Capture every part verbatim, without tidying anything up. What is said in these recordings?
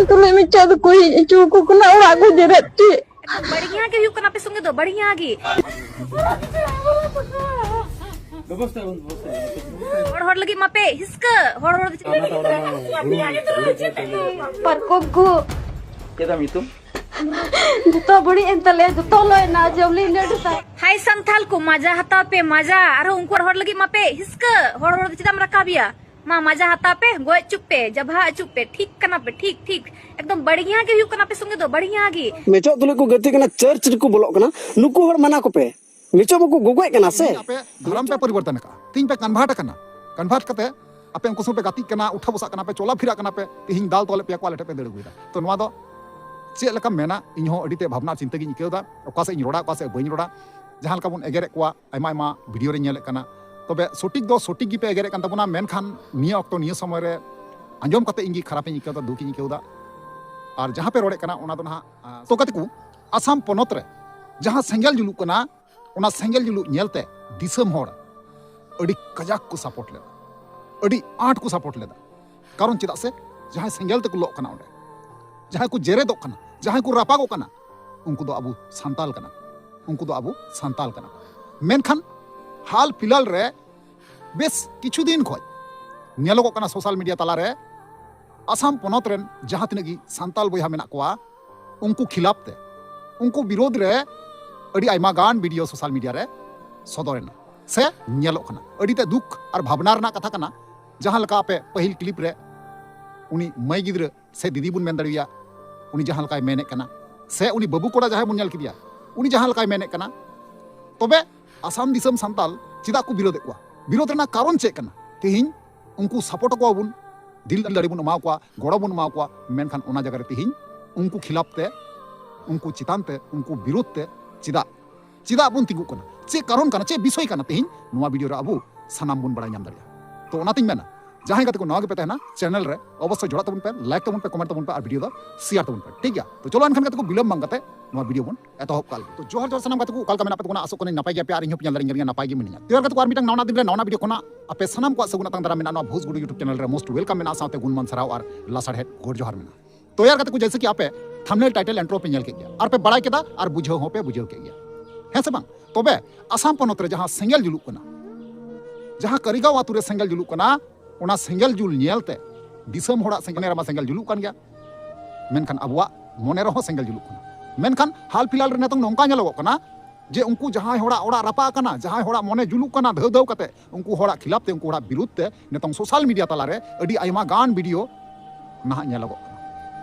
ᱛᱩᱞᱩᱡ ᱢᱤᱫᱴᱮᱡ ᱫᱚᱠᱚ ᱦᱮᱡ ᱦᱚᱪᱚ ᱟᱠᱚ ᱠᱟᱱᱟ ᱚᱲᱟᱜ ᱠᱚ ᱡᱮᱨᱮᱫ ᱦᱚᱪᱚᱭᱮᱫ᱾ ᱵᱟᱹᱲᱤᱡ ᱜᱮ ᱦᱩᱭᱩᱜ ᱠᱟᱱᱟ ᱟᱯᱮ ᱥᱚᱸᱜᱮ ᱫᱚ, ᱵᱟᱹᱲᱤᱡ ᱜᱮ᱾ ᱦᱚᱲ ᱦᱚᱲ ᱞᱟᱹᱜᱤᱫ ᱢᱟᱯᱮ ᱦᱤᱥᱠᱟᱹ, ᱦᱚᱲ ᱦᱚᱲ ᱫᱚ ᱪᱮᱫ? ᱯᱟᱨᱠᱚᱢ ᱠᱚ ᱪᱮᱫ ᱛᱟᱢ ᱧᱩᱛᱩᱢ? ᱡᱚᱛᱚ ᱵᱟᱹᱲᱤᱡ ᱮᱱ ᱛᱟᱞᱮᱭᱟ, ᱡᱚᱛᱚ ᱞᱚ ᱮᱱᱟ, ᱡᱚᱵᱞᱤ ᱞᱟᱹᱰᱩ ᱛᱟᱭ᱾ ᱦᱟᱭ ᱥᱟᱱᱛᱷᱟᱞ ᱠᱚ, ᱢᱟᱡᱟ ᱦᱟᱛᱟᱣ ᱯᱮ ᱢᱟᱡᱟ᱾ ᱟᱨᱦᱚᱸ ᱩᱱᱠᱩ ᱦᱚᱲ ᱞᱟᱹᱜᱤᱫ ᱢᱟᱯᱮ ᱦᱤᱥᱠᱟᱹ, ᱦᱚᱲ ᱦᱚᱲ ᱫᱚ ᱪᱮᱫᱟᱜ ᱮᱢ ᱨᱟᱠᱟᱵ ᱮᱭᱟ? ᱢᱟ ᱢᱟᱡᱟ ᱦᱟᱛᱟᱣ ᱯᱮ, ᱜᱚᱡ ᱦᱚᱪᱚᱜ ᱯᱮ, ᱡᱟᱵᱷᱟ ᱦᱚᱪᱚᱜ ᱯᱮ, ᱴᱷᱤᱠ ᱠᱟᱱᱟ ᱯᱮ, ᱴᱷᱤᱠ, ᱴᱷᱤᱠ᱾ ᱮᱠᱫᱚᱢ ᱵᱟᱹᱲᱤᱭᱟ ᱜᱮ ᱦᱩᱭᱩᱜ ᱠᱟᱱᱟ ᱟᱯᱮ ᱥᱚᱸᱜᱮ ᱫᱚ, ᱵᱟᱹᱲᱤᱭᱟ ᱜᱮ᱾ ᱢᱮᱪᱚᱜ ᱛᱩᱞᱩᱡ ᱠᱚ ᱜᱟᱛᱮ ᱠᱟᱱᱟ, ᱪᱟᱨᱪ ᱨᱮᱠᱚ ᱵᱚᱞᱚᱜ ᱠᱟᱱᱟ, ᱱᱩᱠᱩ ᱦᱚᱲ ᱢᱟᱱᱟ ᱠᱚᱯᱮ᱾ ᱢᱮᱪᱚᱜ ᱵᱟᱠᱚ ᱜᱚᱜᱚᱡ ᱠᱟᱱᱟ ᱥᱮ? ᱛᱮᱦᱮᱧ ᱟᱯᱮ ᱫᱷᱚᱨᱚᱢ ᱯᱮ ᱯᱚᱨᱤᱵᱚᱨᱛᱚᱱ ᱟᱠᱟᱫᱼᱟ, ᱛᱮᱦᱮᱧ ᱯᱮ ᱠᱚᱱᱵᱷᱟᱨᱴ ᱟᱠᱟᱱᱟ᱾ ᱠᱚᱱᱵᱷᱟᱨᱴ ᱠᱟᱛᱮ ᱟᱯᱮ ᱩᱱᱠᱩ ᱥᱚᱸᱜᱮ ᱯᱮ ᱜᱟᱛᱮᱜ ᱠᱟᱱᱟ, ᱩᱴᱷᱟ ᱵᱚᱥᱟᱜ ᱠᱟᱱᱟ ᱯᱮ, ᱪᱚᱞᱟ ᱯᱷᱤᱨᱟᱜ ᱠᱟᱱᱟ ᱯᱮ, ᱛᱮᱦᱮᱧ ᱫᱟᱞ ᱛᱚᱞᱮᱫ ᱯᱮᱭᱟ ᱠᱚ, ᱟᱞᱮ ᱴᱷᱮᱱ ᱯᱮ ᱫᱟᱹᱲ ᱟᱹᱜᱩᱭᱮᱫᱟ᱾ ᱛᱚ ᱱᱚᱣᱟ ᱫᱚ ᱪᱮᱫ ᱞᱮᱠᱟᱢ ᱢᱮᱱᱟ? ᱤᱧ ᱦᱚᱸ ᱟᱹᱰᱤ ᱛᱮ ᱵᱷᱟᱵᱽᱱᱟ ᱪᱤᱱᱛᱟᱹ ᱜᱤᱧ ᱟᱹᱭᱠᱟᱹᱣ ᱮᱫᱟ, ᱚᱠᱟ ᱥᱮᱫ ᱤᱧ ᱨᱚᱲᱟ, ᱚᱠᱟ ᱥᱮᱫ ᱵᱟᱹᱧ ᱨᱚᱲᱟ᱾ ᱡᱟᱦᱟᱸ ᱞᱮᱠᱟ ᱵᱚᱱ ᱮᱜᱮᱨᱮᱫ ᱠᱚᱣᱟ, ᱟᱭᱢᱟ ᱟᱭᱢᱟ ᱵᱷᱤᱰᱤᱭᱳ ᱨᱮᱧ ᱧᱮᱞᱮᱫ ᱠᱟᱱᱟ᱾ ᱛᱚᱵᱮ ᱥᱚᱴᱷᱤᱠ ᱫᱚ ᱥᱚᱴᱷᱤᱠ ᱜᱮᱯᱮ ᱮᱜᱮᱨᱮᱫ ᱠᱟᱱ ᱛᱟᱵᱚᱱᱟ, ᱢᱮᱱᱠᱷᱟᱱ ᱱᱤᱭᱟᱹ ᱚᱠᱛᱚ ᱱᱤᱭᱟᱹ ᱥᱚᱢᱚᱭ ᱨᱮ ᱟᱸᱡᱚᱢ ᱠᱟᱛᱮ ᱤᱧ ᱜᱮ ᱠᱷᱟᱨᱟᱯ ᱤᱧ ᱟᱹᱭᱠᱟᱹᱣ ᱮᱫᱟ, ᱫᱩᱠ ᱤᱧ ᱟᱹᱭᱠᱟᱹᱣ ᱮᱫᱟ᱾ ᱟᱨ ᱡᱟᱦᱟᱸ ᱯᱮ ᱨᱚᱲᱮᱫ ᱠᱟᱱᱟ ᱚᱱᱟ ᱫᱚ ᱱᱟᱦᱟᱜ, ᱟᱸ, ᱛᱚ ᱜᱟᱛᱮ ᱠᱚ, ᱟᱥᱟᱢ ᱯᱚᱱᱚᱛ ᱨᱮ ᱡᱟᱦᱟᱸ ᱥᱮᱸᱜᱮᱞ ᱡᱩᱞᱩᱜ ᱠᱟᱱᱟ, ᱚᱱᱟ ᱥᱮᱸᱜᱮᱞ ᱡᱩᱞᱩᱜ ᱧᱮᱞᱛᱮ ᱫᱤᱥᱚᱢ ᱦᱚᱲ ᱟᱹᱰᱤ ᱠᱟᱡᱟᱠ ᱠᱚ ᱥᱟᱯᱳᱨᱴ ᱞᱮᱫᱟ, ᱟᱹᱰᱤ ᱟᱸᱴ ᱠᱚ ᱥᱟᱯᱳᱨᱴ ᱞᱮᱫᱟ᱾ ᱠᱟᱨᱚᱱ ᱪᱮᱫᱟᱜ ᱥᱮ ᱡᱟᱦᱟᱸᱭ ᱥᱮᱸᱜᱮᱞ ᱛᱮᱠᱚ ᱞᱚᱜ ᱠᱟᱱᱟ ᱚᱸᱰᱮ, ᱡᱟᱦᱟᱸᱭ ᱠᱚ ᱡᱮᱨᱮᱫᱚᱜ ᱠᱟᱱᱟ, ᱡᱟᱦᱟᱸᱭ ᱠᱚ ᱨᱟᱯᱟᱜᱚᱜ ᱠᱟᱱᱟ, ᱩᱱᱠᱩ ᱫᱚ ᱟᱵᱚ ᱥᱟᱱᱛᱟᱞ ᱠᱟᱱᱟ ᱠᱚ, ᱩᱱᱠᱩ ᱫᱚ ᱟᱵᱚ ᱥᱟᱱᱛᱟᱞ ᱠᱟᱱᱟ ᱠᱚ᱾ ᱢᱮᱱᱠᱷᱟᱱ ᱦᱟᱞ ᱯᱷᱤᱞᱟᱞ ᱨᱮ ᱵᱮᱥ ᱠᱤᱪᱷᱩ ᱫᱤᱱ ᱠᱷᱚᱡ ᱧᱮᱞᱚᱜᱚᱜ ᱠᱟᱱᱟ ᱥᱳᱥᱟᱞ ᱢᱤᱰᱤᱭᱟ ᱛᱟᱞᱟᱨᱮ ᱟᱥᱟᱢ ᱯᱚᱱᱚᱛ ᱨᱮᱱ ᱡᱟᱦᱟᱸ ᱛᱤᱱᱟᱹᱜ ᱜᱮ ᱥᱟᱱᱛᱟᱞ ᱵᱚᱭᱦᱟ ᱢᱮᱱᱟᱜ ᱠᱚᱣᱟ, ᱩᱱᱠᱩ ᱠᱷᱤᱞᱟᱯ ᱛᱮ, ᱩᱱᱠᱩ ᱵᱤᱨᱳᱫᱷ ᱨᱮ ᱟᱹᱰᱤ ᱟᱭᱢᱟ ᱜᱟᱱ ᱵᱷᱤᱰᱤᱭᱳ ᱥᱳᱥᱟᱞ ᱢᱤᱰᱤᱭᱟ ᱨᱮ ᱥᱚᱫᱚᱨ ᱮᱱᱟ ᱥᱮ ᱧᱮᱞᱚᱜ ᱠᱟᱱᱟ᱾ ᱟᱹᱰᱤ ᱛᱮ ᱫᱩᱠ ᱟᱨ ᱵᱷᱟᱵᱽᱱᱟ ᱨᱮᱱᱟᱜ ᱠᱟᱛᱷᱟ ᱠᱟᱱᱟ᱾ ᱡᱟᱦᱟᱸ ᱞᱮᱠᱟ ᱟᱯᱮ ᱯᱟᱹᱦᱤᱞ ᱠᱞᱤᱯ ᱨᱮ ᱩᱱᱤ ᱢᱟᱹᱭ ᱜᱤᱫᱽᱨᱟᱹ ᱥᱮ ᱫᱤᱫᱤ ᱵᱚᱱ ᱢᱮᱱ ᱫᱟᱲᱮᱣᱟᱭᱟ, ᱩᱱᱤ ᱡᱟᱦᱟᱸ ᱞᱮᱠᱟᱭ ᱢᱮᱱᱮᱫ ᱠᱟᱱᱟ, ᱥᱮ ᱩᱱᱤ ᱵᱟᱹᱵᱩ ᱠᱚᱲᱟ ᱡᱟᱦᱟᱸᱭ ᱵᱚᱱ ᱧᱮᱞ ᱠᱮᱫᱮᱭᱟ, ᱩᱱᱤ ᱡᱟᱦᱟᱸ ᱞᱮᱠᱟᱭ ᱢᱮᱱᱮᱫ ᱠᱟᱱᱟ, ᱛᱚᱵᱮ ᱟᱥᱟᱢ ᱫᱤᱥᱚᱢ ᱥᱟᱱᱛᱟᱞ ᱪᱮᱫᱟᱜ ᱠᱚ ᱵᱤᱨᱳᱫᱮᱫ ᱠᱚᱣᱟ? ᱵᱤᱨᱳᱫ ᱨᱮᱱᱟᱜ ᱠᱟᱨᱚᱱ ᱪᱮᱫ ᱠᱟᱱᱟ? ᱛᱮᱦᱮᱧ ᱩᱱᱠᱩ ᱥᱟᱯᱳᱨᱴ ᱟᱠᱚᱣᱟ ᱵᱚᱱ, ᱫᱤᱞ ᱫᱟᱲᱮ ᱵᱚᱱ ᱮᱢᱟ ᱠᱚᱣᱟ, ᱜᱚᱲᱚ ᱵᱚᱱ ᱮᱢᱟ ᱠᱚᱣᱟ, ᱢᱮᱱᱠᱷᱟᱱ ᱚᱱᱟ ᱡᱟᱭᱜᱟ ᱨᱮ ᱛᱮᱦᱮᱧ ᱩᱱᱠᱩ ᱠᱷᱤᱞᱟᱯ ᱛᱮ, ᱩᱱᱠᱩ ᱪᱮᱛᱟᱱ ᱛᱮ, ᱩᱱᱠᱩ ᱵᱤᱨᱳᱫ ᱛᱮ ᱪᱮᱫᱟᱜ, ᱪᱮᱫᱟᱜ ᱵᱚᱱ ᱛᱤᱸᱜᱩᱜ ᱠᱟᱱᱟ? ᱪᱮᱫ ᱠᱟᱨᱚᱱ ᱠᱟᱱᱟ? ᱪᱮᱫ ᱵᱤᱥᱚᱭ ᱠᱟᱱᱟ? ᱛᱮᱦᱮᱧ ᱱᱚᱣᱟ ᱵᱷᱤᱰᱤᱭᱳ ᱨᱮ ᱟᱵᱚ ᱥᱟᱱᱟᱢ ᱵᱚᱱ ᱵᱟᱲᱟᱭ ᱧᱟᱢ ᱫᱟᱲᱮᱭᱟᱜᱼᱟ᱾ ᱛᱚ ᱚᱱᱟᱛᱤᱧ ᱢᱮᱱᱟ, ᱡᱟᱦᱟᱸᱭ ᱜᱟᱛᱮ ᱠᱚ ᱱᱟᱣᱟ ᱜᱮᱯᱮ ᱛᱟᱦᱮᱱᱟ, ᱪᱮᱱᱮᱞ ᱨᱮ ᱚᱵᱚᱥᱥᱳᱭ ᱡᱚᱲᱟᱜ ᱛᱟᱵᱚᱱ ᱯᱮ, ᱞᱟᱭᱤᱠ ᱛᱟᱵᱚᱱ ᱯᱮ, ᱠᱚᱢᱮᱱᱴ ᱛᱟᱵᱚᱱ ᱯᱮ ᱟᱨ ᱵᱷᱤᱰᱤᱭᱳ ᱫᱚ ᱥᱮᱭᱟᱨ ᱛᱟᱵᱚᱱ ᱯᱮ, ᱴᱷᱤᱠ ᱜᱮᱭᱟ? ᱛᱚ ᱪᱚᱞᱚ ᱮᱱᱠᱷᱟᱱ ᱜᱟᱛᱮ ᱠᱚ, ᱵᱤᱞᱚᱢ ᱵᱟᱝ ᱠᱟᱛᱮ ᱱᱚᱣᱟ ᱵᱷᱤᱰᱤᱭᱳ ᱵᱚᱱ ᱮᱛᱚᱦᱚᱵ ᱠᱟᱜ ᱞᱮᱜᱮ᱾ ᱛᱚ ᱡᱚᱦᱟᱨ ᱡᱚᱦᱟᱨ ᱥᱟᱱᱟᱢ ᱜᱟᱛᱮ ᱠᱚ, ᱚᱠᱟ ᱞᱮᱠᱟ ᱢᱮᱱᱟᱜ ᱯᱮ ᱛᱟᱵᱚᱱᱟ? ᱟᱥᱚᱜ ᱠᱟᱹᱱᱟᱹᱧ ᱱᱟᱯᱟᱭ ᱜᱮᱭᱟ ᱯᱮ ᱟᱨ ᱤᱧ ᱦᱚᱸ ᱯᱮ ᱧᱮᱞ ᱫᱟᱲᱮᱧ ᱠᱟᱱ ᱜᱮᱭᱟ ᱱᱟᱯᱟᱭ ᱜᱮ ᱢᱤᱱᱟᱹᱧᱟ᱾ ᱛᱮᱭᱟᱨ ᱜᱟᱛᱮ ᱠᱚ, ᱟᱨ ᱢᱤᱫᱴᱟᱝ ᱱᱟᱣᱟ ᱫᱤᱱ ᱨᱮ ᱱᱟᱣᱟ ᱵᱷᱤᱰᱤᱭᱳ ᱠᱷᱚᱱᱟᱜ ᱟᱯᱮ ᱥᱟᱱᱟᱢ ᱠᱚᱣᱟᱜ ᱥᱟᱹᱜᱩᱱ ᱟᱛᱟᱝ ᱫᱟᱨᱟᱢ ᱢᱮᱱᱟᱜᱼᱟ ᱱᱚᱣᱟ ᱵᱷᱳᱡᱽ ᱜᱩᱰᱩ YouTube ᱪᱮᱱᱮᱞ ᱨᱮ᱾ Most welcome ᱢᱮᱱᱟᱜᱼᱟ, ᱥᱟᱶᱛᱮ ᱜᱩᱱᱢᱟᱱ ᱥᱟᱨᱦᱟᱣ ᱟᱨ ᱞᱟᱥᱟᱲᱦᱮᱫ ᱜᱚᱰ ᱡᱚᱦᱟᱨ ᱢᱮᱱᱟᱜᱼᱟ᱾ ᱛᱚᱭᱟᱨ ᱠᱟᱛᱮ ᱠᱚ, ᱡᱮᱭᱥᱮ ᱠᱤ ᱟᱯᱮ ᱛᱷᱟᱢᱵᱱᱮᱞ, ᱴᱟᱭᱴᱮᱞ, ᱤᱱᱴᱨᱳ ᱯᱮ ᱧᱮᱞ ᱠᱮᱫ ᱜᱮᱭᱟ, ᱟᱨ ᱯᱮ ᱵᱟᱲᱟᱭ ᱠᱮᱫᱟ, ᱟᱨ ᱵᱩᱡᱷᱟᱹᱣ ᱦᱚᱸ ᱯᱮ ᱵᱩᱡᱷᱟᱹᱣ ᱠᱮᱫ ᱜᱮᱭᱟ, ᱦᱮᱸ ᱥᱮ ᱵᱟᱝ? ᱛᱚᱵᱮ ᱟᱥᱟᱢ ᱯᱚᱱᱚᱛ ᱨᱮ ᱡᱟᱦᱟᱸ ᱥᱮᱸᱜᱮᱞ ᱡᱩᱞᱩᱜ ᱠᱟᱱᱟ, ᱡᱟᱦᱟᱸ ᱠᱟᱹᱨᱤᱜᱟᱸᱣ ᱟᱛᱳ ᱨᱮ ᱥᱮᱸᱜᱮᱞ ᱡᱩᱞᱩᱜ ᱠᱟᱱᱟ, ᱚᱱᱟ ᱥᱮᱸᱜᱮᱞ ᱡᱩᱞ ᱧᱮᱞᱛᱮ ᱫᱤᱥᱚᱢ ᱦᱚᱲᱟᱜ ᱥᱮᱸᱜᱮᱞ ᱨᱮᱢᱟ ᱥᱮᱸᱜᱮᱞ ᱡᱩᱞᱩᱜ ᱠᱟᱱ ᱜᱮᱭᱟ, ᱢᱮᱱᱠᱷᱟᱱ ᱟᱵᱚᱣᱟᱜ ᱢᱚᱱᱮ ᱨᱮᱦᱚᱸ ᱥᱮᱸᱜᱮᱞ ᱡᱩᱞᱩᱜ ᱠᱟᱱᱟ᱾ ᱢᱮᱱᱠᱷᱟᱱ ᱦᱟᱞ ᱯᱷᱤᱞᱦᱟᱞ ᱨᱮ ᱱᱤᱛᱚᱝ ᱱᱚᱝᱠᱟ ᱧᱮᱞᱚᱜᱚᱜ ᱠᱟᱱᱟ ᱡᱮ ᱩᱱᱠᱩ ᱡᱟᱦᱟᱸᱭ ᱦᱚᱲᱟᱜ ᱚᱲᱟᱜ ᱨᱟᱯᱟᱜ ᱟᱠᱟᱱᱟ, ᱡᱟᱦᱟᱸᱭ ᱦᱚᱲᱟᱜ ᱢᱚᱱᱮ ᱡᱩᱞᱩᱜ ᱠᱟᱱᱟ ᱫᱷᱟᱹᱣ ᱫᱷᱟᱹᱣ ᱠᱟᱛᱮ, ᱩᱱᱠᱩ ᱦᱚᱲᱟᱜ ᱠᱷᱤᱞᱟᱯ ᱛᱮ, ᱩᱱᱠᱩ ᱦᱚᱲᱟᱜ ᱵᱤᱨᱩᱫᱷ ᱛᱮ ᱱᱤᱛᱚᱝ ᱥᱳᱥᱟᱞ ᱢᱤᱰᱤᱭᱟ ᱛᱟᱞᱟᱨᱮ ᱟᱹᱰᱤ ᱟᱭᱢᱟ ᱜᱟᱱ ᱵᱷᱤᱰᱤᱭᱳ ᱱᱟᱦᱟᱜ ᱧᱮᱞᱚᱜᱚᱜ ᱠᱟᱱᱟ᱾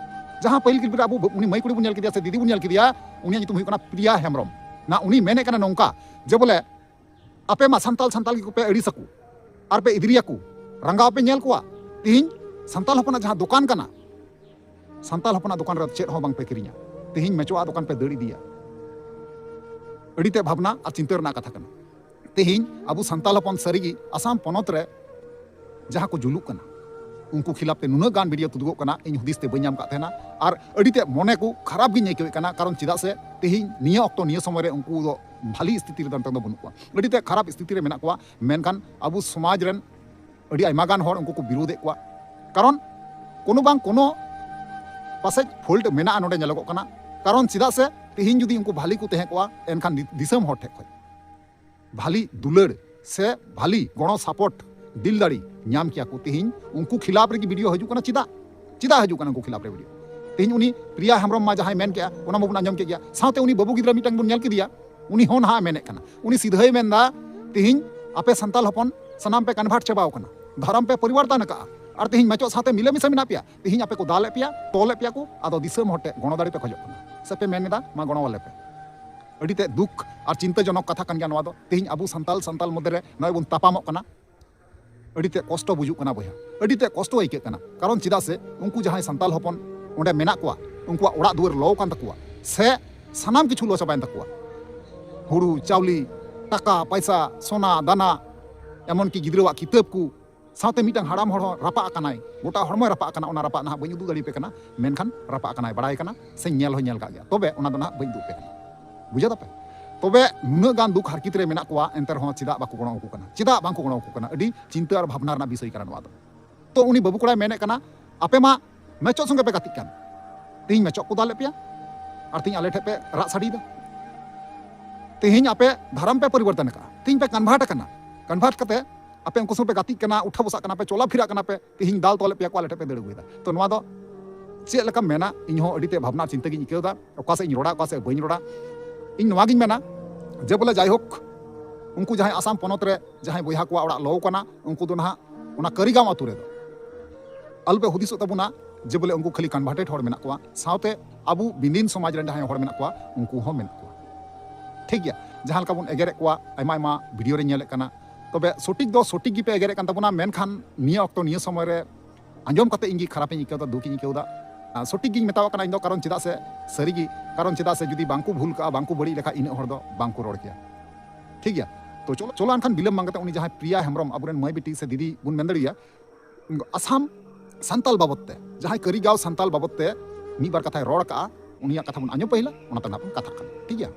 ᱡᱟᱦᱟᱸ ᱯᱟᱹᱦᱤᱞ ᱜᱤᱫᱽᱨᱟᱹ ᱟᱵᱚ ᱩᱱᱤ ᱢᱟᱹᱭ ᱠᱩᱲᱤ ᱵᱚᱱ ᱧᱮᱞ ᱠᱮᱫᱮᱭᱟ ᱥᱮ ᱫᱤᱫᱤ ᱵᱚᱱ ᱧᱮᱞ ᱠᱮᱫᱮᱭᱟ, ᱩᱱᱤᱭᱟᱜ ᱧᱩᱛᱩᱢ ᱦᱩᱭᱩᱜ ᱠᱟᱱᱟ ᱯᱨᱤᱭᱟ ᱦᱮᱢᱵᱨᱚᱢ᱾ ᱱᱟ ᱩᱱᱤ ᱢᱮᱱᱮᱫ ᱠᱟᱱᱟ ᱱᱚᱝᱠᱟ ᱡᱮ ᱵᱚᱞᱮ, ᱟᱯᱮ ᱢᱟ ᱥᱟᱱᱛᱟᱞ ᱥᱟᱱᱛᱟᱞ ᱜᱮᱠᱚ ᱯᱮ ᱟᱹᱲᱤᱥ ᱟᱠᱚ ᱟᱨ ᱯᱮ ᱤᱫᱨᱤᱭᱟᱠᱚ, ᱨᱟᱸᱜᱟᱣ ᱯᱮ ᱧᱮᱞ ᱠᱚᱣᱟ᱾ ᱛᱤᱦᱤᱧ ᱥᱟᱱᱛᱟᱞ ᱦᱚᱯᱚᱱᱟᱜ ᱡᱟᱦᱟᱸ ᱫᱚᱠᱟᱱ ᱠᱟᱱᱟ, ᱥᱟᱱᱛᱟᱞ ᱦᱚᱯᱚᱱᱟᱜ ᱫᱚᱠᱟᱱ ᱨᱮ ᱪᱮᱫ ᱦᱚᱸ ᱵᱟᱝ ᱯᱮ ᱠᱤᱨᱤᱧᱟ᱾ ᱛᱤᱦᱤᱧ ᱢᱮᱪᱚᱣᱟᱜ ᱫᱚᱠᱟᱱ ᱯᱮ ᱫᱟᱹᱲ ᱤᱫᱤᱭᱟ᱾ ᱟᱹᱰᱤ ᱛᱮ ᱵᱷᱟᱵᱽᱱᱟ ᱟᱨ ᱪᱤᱱᱛᱟᱹ ᱨᱮᱱᱟᱜ ᱠᱟᱛᱷᱟ ᱠᱟᱱᱟ᱾ ᱛᱤᱦᱤᱧ ᱟᱵᱚ ᱥᱟᱱᱛᱟᱞ ᱦᱚᱯᱚᱱ ᱥᱟᱹᱨᱤᱜᱮ ᱟᱥᱟᱢ ᱯᱚᱱᱚᱛ ᱨᱮ ᱡᱟᱦᱟᱸ ᱠᱚ ᱡᱩᱞᱩᱜ ᱠᱟᱱᱟ, ᱩᱱᱠᱩ ᱠᱷᱤᱞᱟᱯ ᱛᱮ ᱱᱩᱱᱟᱹᱜ ᱜᱟᱱ ᱵᱷᱤᱰᱤᱭᱳ ᱛᱩᱫᱩᱜᱚᱜ ᱠᱟᱱᱟ, ᱤᱧ ᱦᱩᱫᱤᱥ ᱛᱮ ᱵᱟᱹᱧ ᱧᱟᱢ ᱠᱟᱫ ᱛᱟᱦᱮᱱᱟ᱾ ᱟᱨ ᱟᱹᱰᱤ ᱛᱮ ᱢᱚᱱᱮ ᱠᱚ ᱠᱷᱟᱨᱟᱯ ᱜᱤᱧ ᱟᱹᱭᱠᱟᱹᱣᱮᱫ ᱠᱟᱱᱟ, ᱠᱟᱨᱚᱱ ᱪᱮᱫᱟᱜ ᱥᱮ ᱛᱤᱦᱤᱧ ᱱᱤᱭᱟᱹ ᱚᱠᱛᱚ, ᱱᱤᱭᱟᱹ ᱥᱚᱢᱚᱭ ᱨᱮ ᱩᱱᱠᱩ ᱫᱚ ᱵᱷᱟᱞᱤ ᱥᱛᱷᱤᱛᱤ ᱨᱮᱫᱚ ᱱᱤᱛᱚᱝ ᱫᱚ ᱵᱟᱹᱱᱩᱜ ᱠᱚᱣᱟ, ᱟᱹᱰᱤ ᱛᱮ ᱠᱷᱟᱨᱟᱯ ᱥᱛᱷᱤᱛᱤ ᱨᱮ ᱢᱮᱱᱟᱜ ᱠᱚᱣᱟ᱾ ᱢᱮᱱᱠᱷᱟᱱ ᱟᱵᱚ ᱥᱚᱢᱟᱡᱽ ᱨᱮᱱ ᱟᱹᱰᱤ ᱟᱭᱢᱟ ᱜᱟᱱ ᱦᱚᱲ ᱩᱱᱠᱩ ᱠᱚ ᱵᱤᱨᱳᱫᱮᱫ ᱠᱚᱣᱟ, ᱠᱟᱨᱚᱱ ᱠᱳᱱᱳ ᱵᱟᱝ ᱠᱳᱱᱳ ᱯᱟᱥᱮᱡ ᱯᱷᱚᱞᱴ ᱢᱮᱱᱟᱜᱼᱟ ᱱᱚᱰᱮ ᱧᱮᱞᱚᱜᱚᱜ ᱠᱟᱱᱟ᱾ ᱠᱟᱨᱚᱱ ᱪᱮᱫᱟᱜ ᱥᱮ ᱛᱤᱦᱤᱧ ᱡᱩᱫᱤ ᱩᱱᱠᱩ ᱵᱷᱟᱞᱤ ᱠᱚ ᱛᱟᱦᱮᱸ ᱠᱚᱜᱼᱟ, ᱮᱱᱠᱷᱟᱱ ᱫᱤ-, ᱫᱤᱥᱚᱢ ᱦᱚᱲ ᱴᱷᱮᱱ ᱠᱷᱚᱱ ᱵᱷᱟᱞᱤ ᱫᱩᱞᱟᱹᱲ ᱥᱮ ᱵᱷᱟᱞᱤ ᱜᱚᱲᱚ ᱥᱟᱯᱳᱨᱴ, ᱫᱤᱞ ᱫᱟᱲᱮ ᱧᱟᱢ ᱠᱮᱭᱟ ᱠᱚ᱾ ᱛᱤᱦᱤᱧ ᱩᱱᱠᱩ ᱠᱷᱤᱞᱟᱯ ᱨᱮᱜᱮ ᱵᱷᱤᱰᱤᱭᱳ ᱦᱤᱡᱩᱜ ᱠᱟᱱᱟ᱾ ᱪᱮᱫᱟᱜ, ᱪᱮᱫᱟᱜ ᱦᱤᱡᱩᱜ ᱠᱟᱱᱟ ᱩᱱᱠᱩ ᱠᱷᱤᱞᱟᱯ ᱨᱮ ᱵᱷᱤᱰᱤᱭᱳ? ᱛᱤᱦᱤᱧ ᱩᱱᱤ ᱯᱨᱤᱭᱟ ᱦᱮᱢᱵᱨᱚᱢ ᱢᱟ ᱡᱟᱦᱟᱸᱭ ᱢᱮᱱ ᱠᱮᱜᱼᱟ, ᱚᱱᱟ ᱢᱟᱵᱚᱱ ᱟᱸᱡᱚᱢ ᱠᱮᱫ ᱜᱮᱭᱟ᱾ ᱥᱟᱶᱛᱮ ᱩᱱᱤ ᱵᱟᱹᱵᱩ ᱜᱤᱫᱽᱨᱟᱹ ᱢᱤᱫᱴᱟᱝ ᱵᱚᱱ ᱧᱮᱞ ᱠᱮᱫᱮᱭᱟ, ᱩᱱᱤ ᱦᱚᱸ ᱱᱟᱦᱟᱜ ᱢᱮᱱᱮᱫ ᱠᱟᱱᱟ, ᱩᱱᱤ ᱥᱤᱫᱷᱟᱹᱭ ᱢᱮᱱᱫᱟ, ᱛᱤᱦᱤᱧ ᱟᱯᱮ ᱥᱟᱱᱛᱟᱞ ᱦᱚᱯᱚᱱ ᱥᱟᱱᱟᱢ ᱯᱮ ᱠᱚᱱᱵᱷᱟᱨᱴ ᱪᱟᱵᱟᱣ ᱠᱟᱱᱟ, ᱫᱷᱚᱨᱚᱢ ᱯᱮ ᱯᱚᱨᱤᱵᱚᱨᱛᱚᱱ ᱟᱠᱟᱜᱼᱟ, ᱟᱨ ᱛᱤᱦᱤᱧ ᱢᱟᱪᱚ ᱥᱟᱶᱛᱮ ᱢᱤᱞᱟᱹᱢᱤᱥᱟ ᱢᱮᱱᱟᱜ ᱯᱮᱭᱟ᱾ ᱛᱤᱦᱤᱧ ᱟᱯᱮ ᱠᱚ ᱫᱟᱞᱮᱫ ᱯᱮᱭᱟ, ᱛᱚᱞᱮᱫ ᱯᱮᱭᱟ ᱠᱚ, ᱟᱫᱚ ᱫᱤᱥᱚᱢ ᱦᱚᱲ ᱴᱷᱮᱱ ᱜᱚᱲᱚ ᱫᱟᱲᱮ ᱯᱮ ᱠᱷᱚᱡᱚᱜ ᱠᱟᱱᱟ, ᱥᱮ ᱯᱮ ᱢᱮᱱ ᱮᱫᱟ ᱢᱟ ᱜᱚᱲᱚ ᱟᱞᱮ ᱯᱮ? ᱟᱹᱰᱤ ᱛᱮ ᱫᱩᱠ ᱟᱨ ᱪᱤᱱᱛᱟᱹᱡᱚᱱᱚᱠ ᱠᱟᱛᱷᱟ ᱠᱟᱱ ᱜᱮᱭᱟ ᱱᱚᱣᱟ ᱫᱚ᱾ ᱛᱤᱦᱤᱧ ᱟᱵᱚ ᱥᱟᱱᱛᱟᱞ ᱥᱟᱱᱛᱟᱞ ᱢᱚᱫᱽᱫᱷᱮ ᱨᱮ ᱱᱚᱜᱼᱚᱭ ᱵᱚᱱ ᱛᱟᱯᱟᱢᱚᱜ ᱠᱟᱱᱟ, ᱟᱹᱰᱤ ᱛᱮ ᱠᱚᱥᱴᱚ ᱵᱩᱡᱩᱜ ᱠᱟᱱᱟ ᱵᱚᱭᱦᱟ, ᱟᱹᱰᱤ ᱛᱮ ᱠᱚᱥᱴᱚ ᱟᱹᱭᱠᱟᱹᱜ ᱠᱟᱱᱟ᱾ ᱠᱟᱨᱚᱱ ᱪᱮᱫᱟᱜ ᱥᱮ ᱩᱱᱠᱩ ᱡᱟᱦᱟᱸᱭ ᱥᱟᱱᱛᱟᱞ ᱦᱚᱯᱚᱱ ᱚᱸᱰᱮ ᱢᱮᱱᱟᱜ ᱠᱚᱣᱟ, ᱩᱱᱠᱩᱣᱟᱜ ᱚᱲᱟᱜ ᱫᱩᱣᱟᱹᱨ ᱞᱚ ᱠᱟᱱ ᱛᱟᱠᱚᱣᱟ, ᱥᱮ ᱥᱟᱱᱟᱢ ᱠᱤᱪᱷᱩ ᱞᱚ ᱪᱟᱵᱟᱭᱮᱱ ᱛᱟᱠᱚᱣᱟ, ᱦᱩᱲᱩ ᱪᱟᱣᱞᱮ, ᱴᱟᱠᱟ ᱯᱟᱭᱥᱟ, ᱥᱚᱱᱟ ᱫᱟᱱᱟ, ᱮᱢᱚᱱ ᱠᱤ ᱜᱤᱫᱽᱨᱟᱹᱣᱟᱜ ᱠᱤᱛᱟᱹᱵ ᱠᱚ, ᱥᱟᱶᱛᱮ ᱢᱤᱫᱴᱟᱝ ᱦᱟᱲᱟᱢ ᱦᱚᱲ ᱦᱚᱸ ᱨᱟᱯᱟᱜ ᱟᱠᱟᱱᱟᱭ, ᱜᱚᱴᱟ ᱦᱚᱲᱢᱚᱭ ᱨᱟᱯᱟᱜ ᱟᱠᱟᱱᱟ᱾ ᱚᱱᱟ ᱨᱟᱯᱟᱜ ᱱᱟᱦᱟᱜ ᱵᱟᱹᱧ ᱩᱫᱩᱜ ᱫᱟᱲᱮᱭᱟᱯᱮ ᱠᱟᱱᱟ, ᱢᱮᱱᱠᱷᱟᱱ ᱨᱟᱯᱟᱜ ᱟᱠᱟᱱᱟᱭ, ᱵᱟᱲᱟᱭ ᱠᱟᱱᱟ, ᱥᱮ ᱧᱮᱞ ᱦᱚᱸ ᱧᱮᱞ ᱠᱟᱜ ᱜᱮᱭᱟ, ᱛᱚᱵᱮ ᱚᱱᱟ ᱫᱚ ᱱᱟᱦᱟᱜ ᱵᱟᱹᱧ ᱩᱫᱩᱜ ᱟᱯᱮ ᱠᱟᱱᱟ᱾ ᱵᱩᱡᱷᱟᱹᱣ ᱫᱟᱯᱮ? ᱛᱚᱵᱮ ᱱᱩᱱᱟᱹᱜ ᱜᱟᱱ ᱫᱩᱠ ᱦᱟᱨᱠᱮᱛ ᱨᱮ ᱢᱮᱱᱟᱜ ᱠᱚᱣᱟ, ᱮᱱᱛᱮ ᱨᱮᱦᱚᱸ ᱪᱮᱫᱟᱜ ᱵᱟᱠᱚ ᱜᱚᱲᱚ ᱟᱠᱚ ᱠᱟᱱᱟ? ᱪᱮᱫᱟᱜ ᱵᱟᱝ ᱠᱚ ᱜᱚᱲᱚ ᱟᱠᱚ ᱠᱟᱱᱟ? ᱟᱹᱰᱤ ᱪᱤᱱᱛᱟᱹ ᱟᱨ ᱵᱷᱟᱵᱽᱱᱟ ᱨᱮᱱᱟᱜ ᱵᱤᱥᱚᱭ ᱠᱟᱱᱟ ᱱᱚᱣᱟ ᱫᱚ᱾ ᱛᱚ ᱩᱱᱤ ᱵᱟᱹᱵᱩ ᱠᱚᱲᱟᱭ ᱢᱮᱱᱮᱫ ᱠᱟᱱᱟ, ᱟᱯᱮ ᱢᱟ ᱢᱮᱪᱚᱜ ᱥᱚᱸᱜᱮ ᱯᱮ ᱜᱟᱛᱮᱜ ᱠᱟᱱ, ᱛᱮᱦᱮᱧ ᱢᱮᱪᱚᱜ ᱠᱚ ᱫᱟᱞᱮᱫ ᱯᱮᱭᱟ ᱟᱨ ᱛᱮᱦᱮᱧ ᱟᱞᱮ ᱴᱷᱮᱱ ᱯᱮ ᱨᱟᱜ ᱥᱟᱰᱤᱭᱮᱫᱟ᱾ ᱛᱮᱦᱮᱧ ᱟᱯᱮ ᱫᱷᱚᱨᱚᱢ ᱯᱮ ᱯᱚᱨᱤᱵᱚᱨᱛᱚᱱ ᱟᱠᱟᱫᱼᱟ, ᱛᱮᱦᱮᱧ ᱯᱮ ᱠᱚᱱᱵᱷᱟᱨᱴ ᱟᱠᱟᱱᱟ᱾ ᱠᱚᱱᱵᱷᱟᱨᱴ ᱠᱟᱛᱮ ᱟᱯᱮ ᱩᱱᱠᱩ ᱥᱚᱸᱜᱮ ᱯᱮ ᱜᱟᱛᱮᱜ ᱠᱟᱱᱟ, ᱩᱴᱷᱟ ᱵᱚᱥᱟᱜ ᱠᱟᱱᱟ ᱯᱮ, ᱪᱚᱞᱟ ᱯᱷᱤᱨᱟᱜ ᱠᱟᱱᱟ ᱯᱮ, ᱛᱮᱦᱮᱧ ᱫᱟᱞ ᱛᱚᱞᱮᱫ ᱯᱮᱭᱟ ᱠᱚ, ᱟᱞᱮ ᱴᱷᱮᱱ ᱯᱮ ᱫᱟᱹᱲ ᱟᱹᱜᱩᱭᱮᱫᱟ᱾ ᱛᱚ ᱱᱚᱣᱟ ᱫᱚ ᱪᱮᱫ ᱞᱮᱠᱟ ᱢᱮᱱᱟ, ᱤᱧ ᱦᱚᱸ ᱟᱹᱰᱤ ᱛᱮ ᱵᱷᱟᱵᱽᱱᱟ ᱪᱤᱱᱛᱟᱹ ᱜᱤᱧ ᱟᱹᱭᱠᱟᱹᱣ ᱮᱫᱟ, ᱚᱠᱟ ᱥᱮᱫ ᱤᱧ ᱨᱚᱲᱟ, ᱚᱠᱟ ᱥᱮᱫ ᱵᱟᱹᱧ ᱨᱚᱲᱟ᱾ ᱤᱧ ᱱᱚᱣᱟ ᱜᱤᱧ ᱢᱮᱱᱟ ᱡᱮ ᱵᱚᱞᱮ ᱡᱟᱭᱦᱳᱠ, ᱩᱱᱠᱩ ᱡᱟᱦᱟᱸᱭ ᱟᱥᱟᱢ ᱯᱚᱱᱚᱛ ᱨᱮ ᱡᱟᱦᱟᱸᱭ ᱵᱚᱭᱦᱟ ᱠᱚᱣᱟᱜ ᱚᱲᱟᱜ ᱞᱚ ᱠᱟᱱᱟ, ᱩᱱᱠᱩ ᱫᱚ ᱱᱟᱦᱟᱜ ᱚᱱᱟ ᱠᱟᱹᱨᱤᱜᱟᱸᱣ ᱟᱹᱛᱩ ᱨᱮᱫᱚ ᱟᱞᱚᱯᱮ ᱦᱩᱫᱤᱥᱚᱜ ᱛᱟᱵᱚᱱᱟ ᱡᱮ ᱵᱚᱞᱮ ᱩᱱᱠᱩ ᱠᱷᱟᱹᱞᱤ ᱠᱚᱱᱵᱷᱟᱨᱴᱮᱰ ᱦᱚᱲ ᱢᱮᱱᱟᱜ ᱠᱚᱣᱟ, ᱥᱟᱶᱛᱮ ᱟᱵᱚ ᱵᱤᱱᱫᱤᱱ ᱥᱚᱢᱟᱡᱽ ᱨᱮᱱ ᱡᱟᱦᱟᱸᱭ ᱦᱚᱲ ᱢᱮᱱᱟᱜ ᱠᱚᱣᱟ, ᱩᱱᱠᱩ ᱦᱚᱸ ᱢᱮᱱᱟᱜ ᱠᱚᱣᱟ᱾ ᱴᱷᱤᱠ ᱜᱮᱭᱟ, ᱡᱟᱦᱟᱸ ᱞᱮᱠᱟ ᱵᱚᱱ ᱮᱜᱮᱨᱮᱫ ᱠᱚᱣᱟ, ᱟᱭᱢᱟ ᱟᱭᱢᱟ ᱵᱷᱤᱰᱤᱭᱳ ᱨᱮ ᱧᱮᱞᱮᱫ ᱠᱟᱱᱟ, ᱛᱚᱵᱮ ᱥᱚᱴᱷᱤᱠ ᱫᱚ ᱥᱚᱴᱷᱤᱠ ᱜᱮᱯᱮ ᱮᱜᱮᱨᱮᱫ ᱠᱟᱱ ᱛᱟᱵᱚᱱᱟ, ᱢᱮᱱᱠᱷᱟᱱ ᱱᱤᱭᱟᱹ ᱚᱠᱛᱚ ᱱᱤᱭᱟᱹ ᱥᱚᱢᱚᱭ ᱨᱮ ᱟᱸᱡᱚᱢ ᱠᱟᱛᱮ ᱤᱧ ᱜᱮ ᱠᱷᱟᱨᱟᱯᱤᱧ ᱟᱹᱭᱠᱟᱹᱣ ᱮᱫᱟ, ᱫᱩᱠᱤᱧ ᱟᱹᱭᱠᱟᱹᱣ ᱮᱫᱟ᱾ ᱟᱨ ᱥᱚᱴᱷᱤᱠ ᱜᱤᱧ ᱢᱮᱛᱟᱣᱟᱜ ᱠᱟᱱᱟ ᱤᱧ ᱫᱚ, ᱠᱟᱨᱚᱱ ᱪᱮᱫᱟᱜ ᱥᱮ ᱥᱟᱹᱨᱤ ᱜᱮ, ᱠᱟᱨᱚᱱ ᱪᱮᱫᱟᱜ ᱥᱮ ᱡᱩᱫᱤ ᱵᱟᱝ ᱠᱚ ᱵᱷᱩᱞ ᱠᱟᱜᱼᱟ, ᱵᱟᱝ ᱠᱚ ᱵᱟᱹᱲᱤᱡ ᱞᱮᱠᱷᱟᱡ ᱤᱱᱟᱹᱜ ᱦᱚᱲ ᱫᱚ ᱵᱟᱝ ᱠᱚ ᱨᱚᱲ ᱠᱮᱭᱟ᱾ ᱴᱷᱤᱠ ᱜᱮᱭᱟ, ᱛᱚ ᱪᱚᱞᱚ, ᱪᱚᱞᱚ ᱮᱱᱠᱷᱟᱱ ᱵᱤᱞᱚᱢ ᱵᱟᱝ ᱠᱟᱛᱮ ᱩᱱᱤ ᱡᱟᱦᱟᱸᱭ ᱯᱨᱤᱭᱟ ᱦᱮᱢᱵᱨᱚᱢ, ᱟᱵᱚᱨᱮᱱ ᱢᱟᱹᱭ ᱵᱤᱴᱤ ᱥᱮ ᱫᱤᱫᱤ ᱵᱚᱱ ᱢᱮᱱ ᱫᱟᱲᱮᱭᱟᱭᱟ, ᱟᱥᱟᱢ ᱥᱟᱱᱛᱟᱞ ᱵᱟᱵᱚᱫ ᱛᱮ, ᱡᱟᱦᱟᱸᱭ ᱠᱟᱹᱨᱤᱜᱟᱸᱣ ᱥᱟᱱᱛᱟᱞ ᱵᱟᱵᱚᱫ ᱛᱮ ᱢᱤᱫ ᱵᱟᱨ ᱠᱟᱛᱷᱟᱭ ᱨᱚᱲ ᱠᱟᱜᱼᱟ, ᱩᱱᱤᱭᱟᱜ ᱠᱟᱛᱷᱟ ᱵᱚᱱ ᱟᱸᱡᱚᱢ ᱯᱟᱹᱦᱤᱞᱟ, ᱚᱱᱟ ᱛᱟᱭᱱᱚᱢ ᱵᱚᱱ ᱠᱟᱛᱷᱟᱜ ᱠᱟᱱᱟ᱾ ᱴᱷᱤᱠ ᱜᱮᱭᱟ?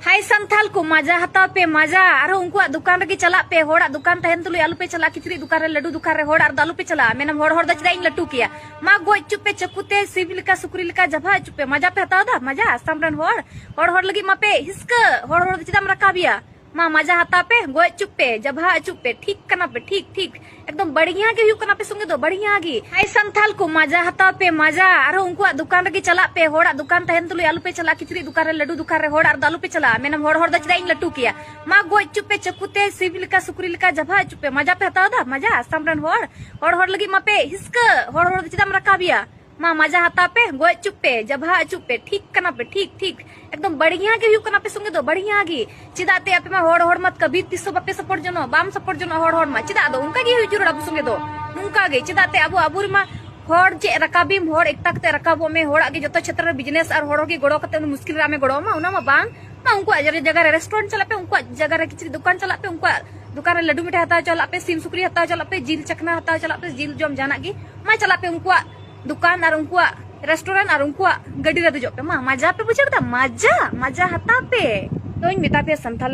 ᱦᱟᱭ ᱥᱟᱱᱛᱷᱟᱞ ᱠᱚ, ᱢᱟᱡᱟ ᱦᱟᱛᱟᱣ ᱯᱮ ᱢᱟᱡᱟ᱾ ᱟᱨᱦᱚᱸ ᱩᱱᱠᱩᱣᱟᱜ ᱫᱚᱠᱟᱱ ᱨᱮᱜᱮ ᱪᱟᱞᱟᱜ ᱯᱮ, ᱦᱚᱲᱟᱜ ᱫᱚᱠᱟᱱ ᱛᱟᱦᱮᱱ ᱛᱩᱞᱩᱡ ᱟᱞᱚᱯᱮ ᱪᱟᱞᱟᱜᱼᱟ, ᱠᱤᱪᱨᱤᱡ ᱫᱚᱠᱟᱱ ᱨᱮ, ᱞᱟᱹᱰᱩ ᱫᱚᱠᱟᱱ ᱨᱮ, ᱦᱚᱲᱟᱜ ᱨᱮᱫᱚ ᱟᱞᱚᱯᱮ ᱪᱟᱞᱟᱜᱼᱟ᱾ ᱢᱮᱱᱟᱢ ᱦᱚᱲ, ᱦᱚᱲ ᱫᱚ ᱪᱮᱫᱟᱜ ᱤᱧ ᱞᱟᱹᱴᱩ ᱠᱮᱭᱟ? ᱢᱟ ᱜᱚᱡ ᱦᱚᱪᱚᱜ ᱯᱮ ᱪᱟᱹᱠᱩ ᱛᱮ, ᱥᱤᱢ ᱞᱮᱠᱟ, ᱥᱩᱠᱨᱤ ᱞᱮᱠᱟ ᱡᱟᱵᱷᱟ ᱦᱚᱪᱚᱜ ᱯᱮ, ᱢᱟᱡᱟ ᱯᱮ ᱦᱟᱛᱟᱣ ᱮᱫᱟ, ᱢᱟᱡᱟ᱾ ᱟᱥᱟᱢ ᱨᱮᱱ ᱦᱚᱲ, ᱦᱚᱲ ᱦᱚᱲ ᱞᱟᱹᱜᱤᱫ ᱢᱟᱯᱮ ᱦᱤᱥᱠᱟᱹ, ᱦᱚᱲ ᱦᱚᱲ ᱫᱚ ᱪᱮᱫᱟᱜ ᱮᱢ ᱨᱟᱠᱟᱵ ᱮᱭᱟ? ᱢᱟ ᱢᱟᱡᱟ ᱦᱟᱛᱟᱣ ᱯᱮ, ᱜᱚᱡ ᱦᱚᱪᱚᱜ ᱯᱮ, ᱡᱟᱵᱷᱟ ᱦᱚᱪᱚᱜ ᱯᱮ, ᱴᱷᱤᱠ ᱠᱟᱱᱟ ᱯᱮ, ᱴᱷᱤᱠ, ᱴᱷᱤᱠ᱾ ᱮᱠᱫᱚᱢ ᱵᱟᱲᱤᱭᱟ ᱜᱮ ᱦᱩᱭᱩᱜ ᱠᱟᱱᱟ ᱯᱮ ᱥᱚᱸᱜᱮ ᱫᱚ, ᱵᱟᱲᱤᱭᱟ ᱜᱮ᱾ ᱦᱟᱭ ᱥᱟᱱᱛᱷᱟᱞ ᱠᱚ, ᱢᱟᱡᱟ ᱦᱟᱛᱟᱣ ᱯᱮ ᱢᱟᱡᱟ᱾ ᱟᱨᱦᱚᱸ ᱩᱱᱠᱩᱣᱟᱜ ᱫᱚᱠᱟᱱ ᱨᱮᱜᱮ ᱪᱟᱞᱟᱜ ᱯᱮ, ᱦᱚᱲᱟᱜ ᱫᱚᱠᱟᱱ ᱛᱟᱦᱮᱱ ᱛᱩᱞᱩᱡ ᱟᱞᱚᱯᱮ ᱪᱟᱞᱟᱜᱼᱟ, ᱠᱤᱪᱨᱤᱡ ᱫᱚᱠᱟᱱ ᱨᱮ, ᱞᱟᱹᱰᱩ ᱫᱚᱠᱟᱱ ᱨᱮ, ᱦᱚᱲᱟᱜ ᱨᱮᱫᱚ ᱟᱞᱚᱯᱮ ᱪᱟᱞᱟᱜᱼᱟ᱾ ᱢᱮᱱᱟᱢ ᱦᱚᱲ, ᱦᱚᱲ ᱫᱚ ᱪᱮᱫᱟᱜ ᱤᱧ ᱞᱟᱹᱴᱩ ᱠᱮᱭᱟ? ᱢᱟ ᱜᱚᱡ ᱦᱚᱪᱚᱜ ᱯᱮ ᱪᱟᱹᱠᱩ ᱛᱮ, ᱥᱤᱢ ᱞᱮᱠᱟ, ᱥᱩᱠᱨᱤ ᱞᱮᱠᱟ ᱡᱟᱵᱷᱟ ᱦᱚᱪᱚᱜ ᱯᱮ, ᱢᱟᱡᱟ ᱯᱮ ᱦᱟᱛᱟᱣ ᱮᱫᱟ, ᱢᱟᱡᱟ᱾ ᱟᱥᱟᱢ ᱨᱮᱱ ᱦᱚᱲ, ᱦᱚᱲ ᱦᱚᱲ ᱞᱟᱹᱜᱤᱫ ᱢᱟᱯᱮ ᱦᱤᱥᱠᱟᱹ, ᱦᱚᱲ ᱦᱚᱲ ᱫᱚ ᱪᱮᱫᱟᱜ ᱮᱢ ᱨᱟᱠᱟᱵ ᱮᱭᱟ? ᱢᱟ ᱢᱟᱡᱟ ᱦᱟᱛᱟᱣ ᱯᱮ, ᱜᱚᱡ ᱦᱚᱪᱚᱜ ᱯᱮ, ᱡᱟᱵᱷᱟ ᱦᱚᱪᱚᱜ ᱯᱮ, ᱴᱷᱤᱠ ᱠᱟᱱᱟ ᱯᱮ, ᱴᱷᱤᱠ, ᱴᱷᱤᱠ᱾ ᱮᱠᱫᱚᱢ ᱵᱟᱲᱤᱭᱟ ᱜᱮ ᱦᱩᱭᱩᱜ ᱠᱟᱱᱟ ᱯᱮ ᱥᱚᱸᱜᱮ ᱫᱚ, ᱵᱟᱲᱤᱭᱟ ᱜᱮ᱾ ᱪᱮᱫᱟᱜ ᱛᱮ ᱟᱯᱮ ᱢᱟ ᱦᱚᱲ, ᱦᱚᱲ ᱢᱟ ᱠᱟᱵᱷᱤ ᱛᱤᱥ ᱦᱚᱸ ᱵᱟᱯᱮ ᱥᱟᱯᱳᱨᱴ ᱡᱚᱱᱚᱜ, ᱵᱟᱢ ᱥᱟᱯᱳᱨᱴ ᱡᱚᱱᱚᱜ ᱦᱚᱲ, ᱦᱚᱲ ᱢᱟ᱾ ᱪᱮᱫᱟᱜ ᱫᱚ ᱚᱱᱠᱟ ᱜᱮ ᱦᱩᱭ ᱡᱟᱹᱨᱩᱲ ᱟᱵᱚ ᱥᱚᱸᱜᱮ ᱫᱚ, ᱱᱚᱝᱠᱟ ᱜᱮ᱾ ᱪᱮᱫᱟᱜ ᱛᱮ ᱟᱵᱚ, ᱟᱵᱚ ᱨᱮᱢᱟ ᱦᱚᱲ ᱪᱮᱫ ᱨᱟᱠᱟᱵᱤᱢ, ᱦᱚᱲ ᱮᱠᱛᱟ ᱠᱟᱛᱮ ᱨᱟᱠᱟᱵᱚᱜ ᱢᱮ, ᱦᱚᱲᱟᱜ ᱜᱮ ᱡᱚᱛᱚ ᱪᱷᱮᱛᱨᱚ ᱨᱮ ᱵᱤᱡᱽᱱᱮᱥ ᱟᱨ ᱦᱚᱲ ᱜᱮ ᱜᱚᱲᱚ ᱠᱟᱛᱮ ᱩᱱᱤ ᱢᱩᱥᱠᱤᱞ ᱨᱮ ᱟᱢᱮ ᱜᱚᱲᱚ ᱟᱢᱟ, ᱚᱱᱟ ᱢᱟ ᱵᱟᱝ᱾ ᱢᱟ ᱩᱱᱠᱩᱣᱟᱜ ᱡᱟᱭᱜᱟ, ᱡᱟᱭᱜᱟ ᱨᱮ ᱨᱮᱥᱴᱩᱨᱮᱱᱴ ᱪᱟᱞᱟᱜ ᱯᱮ, ᱩᱱᱠᱩᱣᱟᱜ ᱡᱟᱭᱜᱟ ᱨᱮ ᱠᱤᱪᱨᱤᱡ ᱫᱚᱠᱟᱱ ᱪᱟᱞᱟᱜ ᱯᱮ, ᱩᱱᱠᱩᱣᱟᱜ ᱫᱚᱠᱟᱱ ᱨᱮ ᱞᱟᱹᱰᱩ ᱢᱤᱴᱷᱟᱭ ᱦᱟᱛᱟᱣ ᱪᱟᱞᱟᱜ ᱯᱮ, ᱥᱤᱢ ᱥᱩᱠᱨᱤ ᱦᱟᱛᱟᱣ ᱪᱟᱞᱟᱜ ᱯᱮ, ᱡᱤᱞ ᱪᱟᱠᱷᱱᱟ ᱦᱟᱛᱟᱣ ᱪᱟᱞᱟᱜ ᱯᱮ, ᱡᱤᱞ ᱡᱚᱢ ᱡᱟᱦᱟᱱᱟᱜ ᱜᱮ, ᱢᱟ ᱪᱟᱞᱟᱜ ᱯᱮ ᱩᱱᱠᱩᱣᱟᱜ ᱫᱚᱠᱟᱱ ᱟᱨ ᱩᱱᱠᱩᱣᱟᱜ ᱨᱮᱥᱴᱩᱨᱮᱱᱴ ᱟᱨ ᱩᱱᱠᱩᱣᱟᱜ ᱜᱟᱹᱰᱤ ᱨᱮ ᱫᱮᱡᱚᱜ ᱯᱮ᱾ ᱢᱟ ᱢᱟᱡᱟ ᱯᱮ ᱵᱩᱡᱷᱟᱹᱣ ᱠᱮᱫᱟ, ᱢᱟᱡᱟ, ᱢᱟᱡᱟ ᱦᱟᱛᱟᱣ ᱯᱮ᱾ ᱛᱚᱧ ᱢᱮᱛᱟ ᱯᱮᱭᱟ ᱥᱟᱱᱛᱟᱞ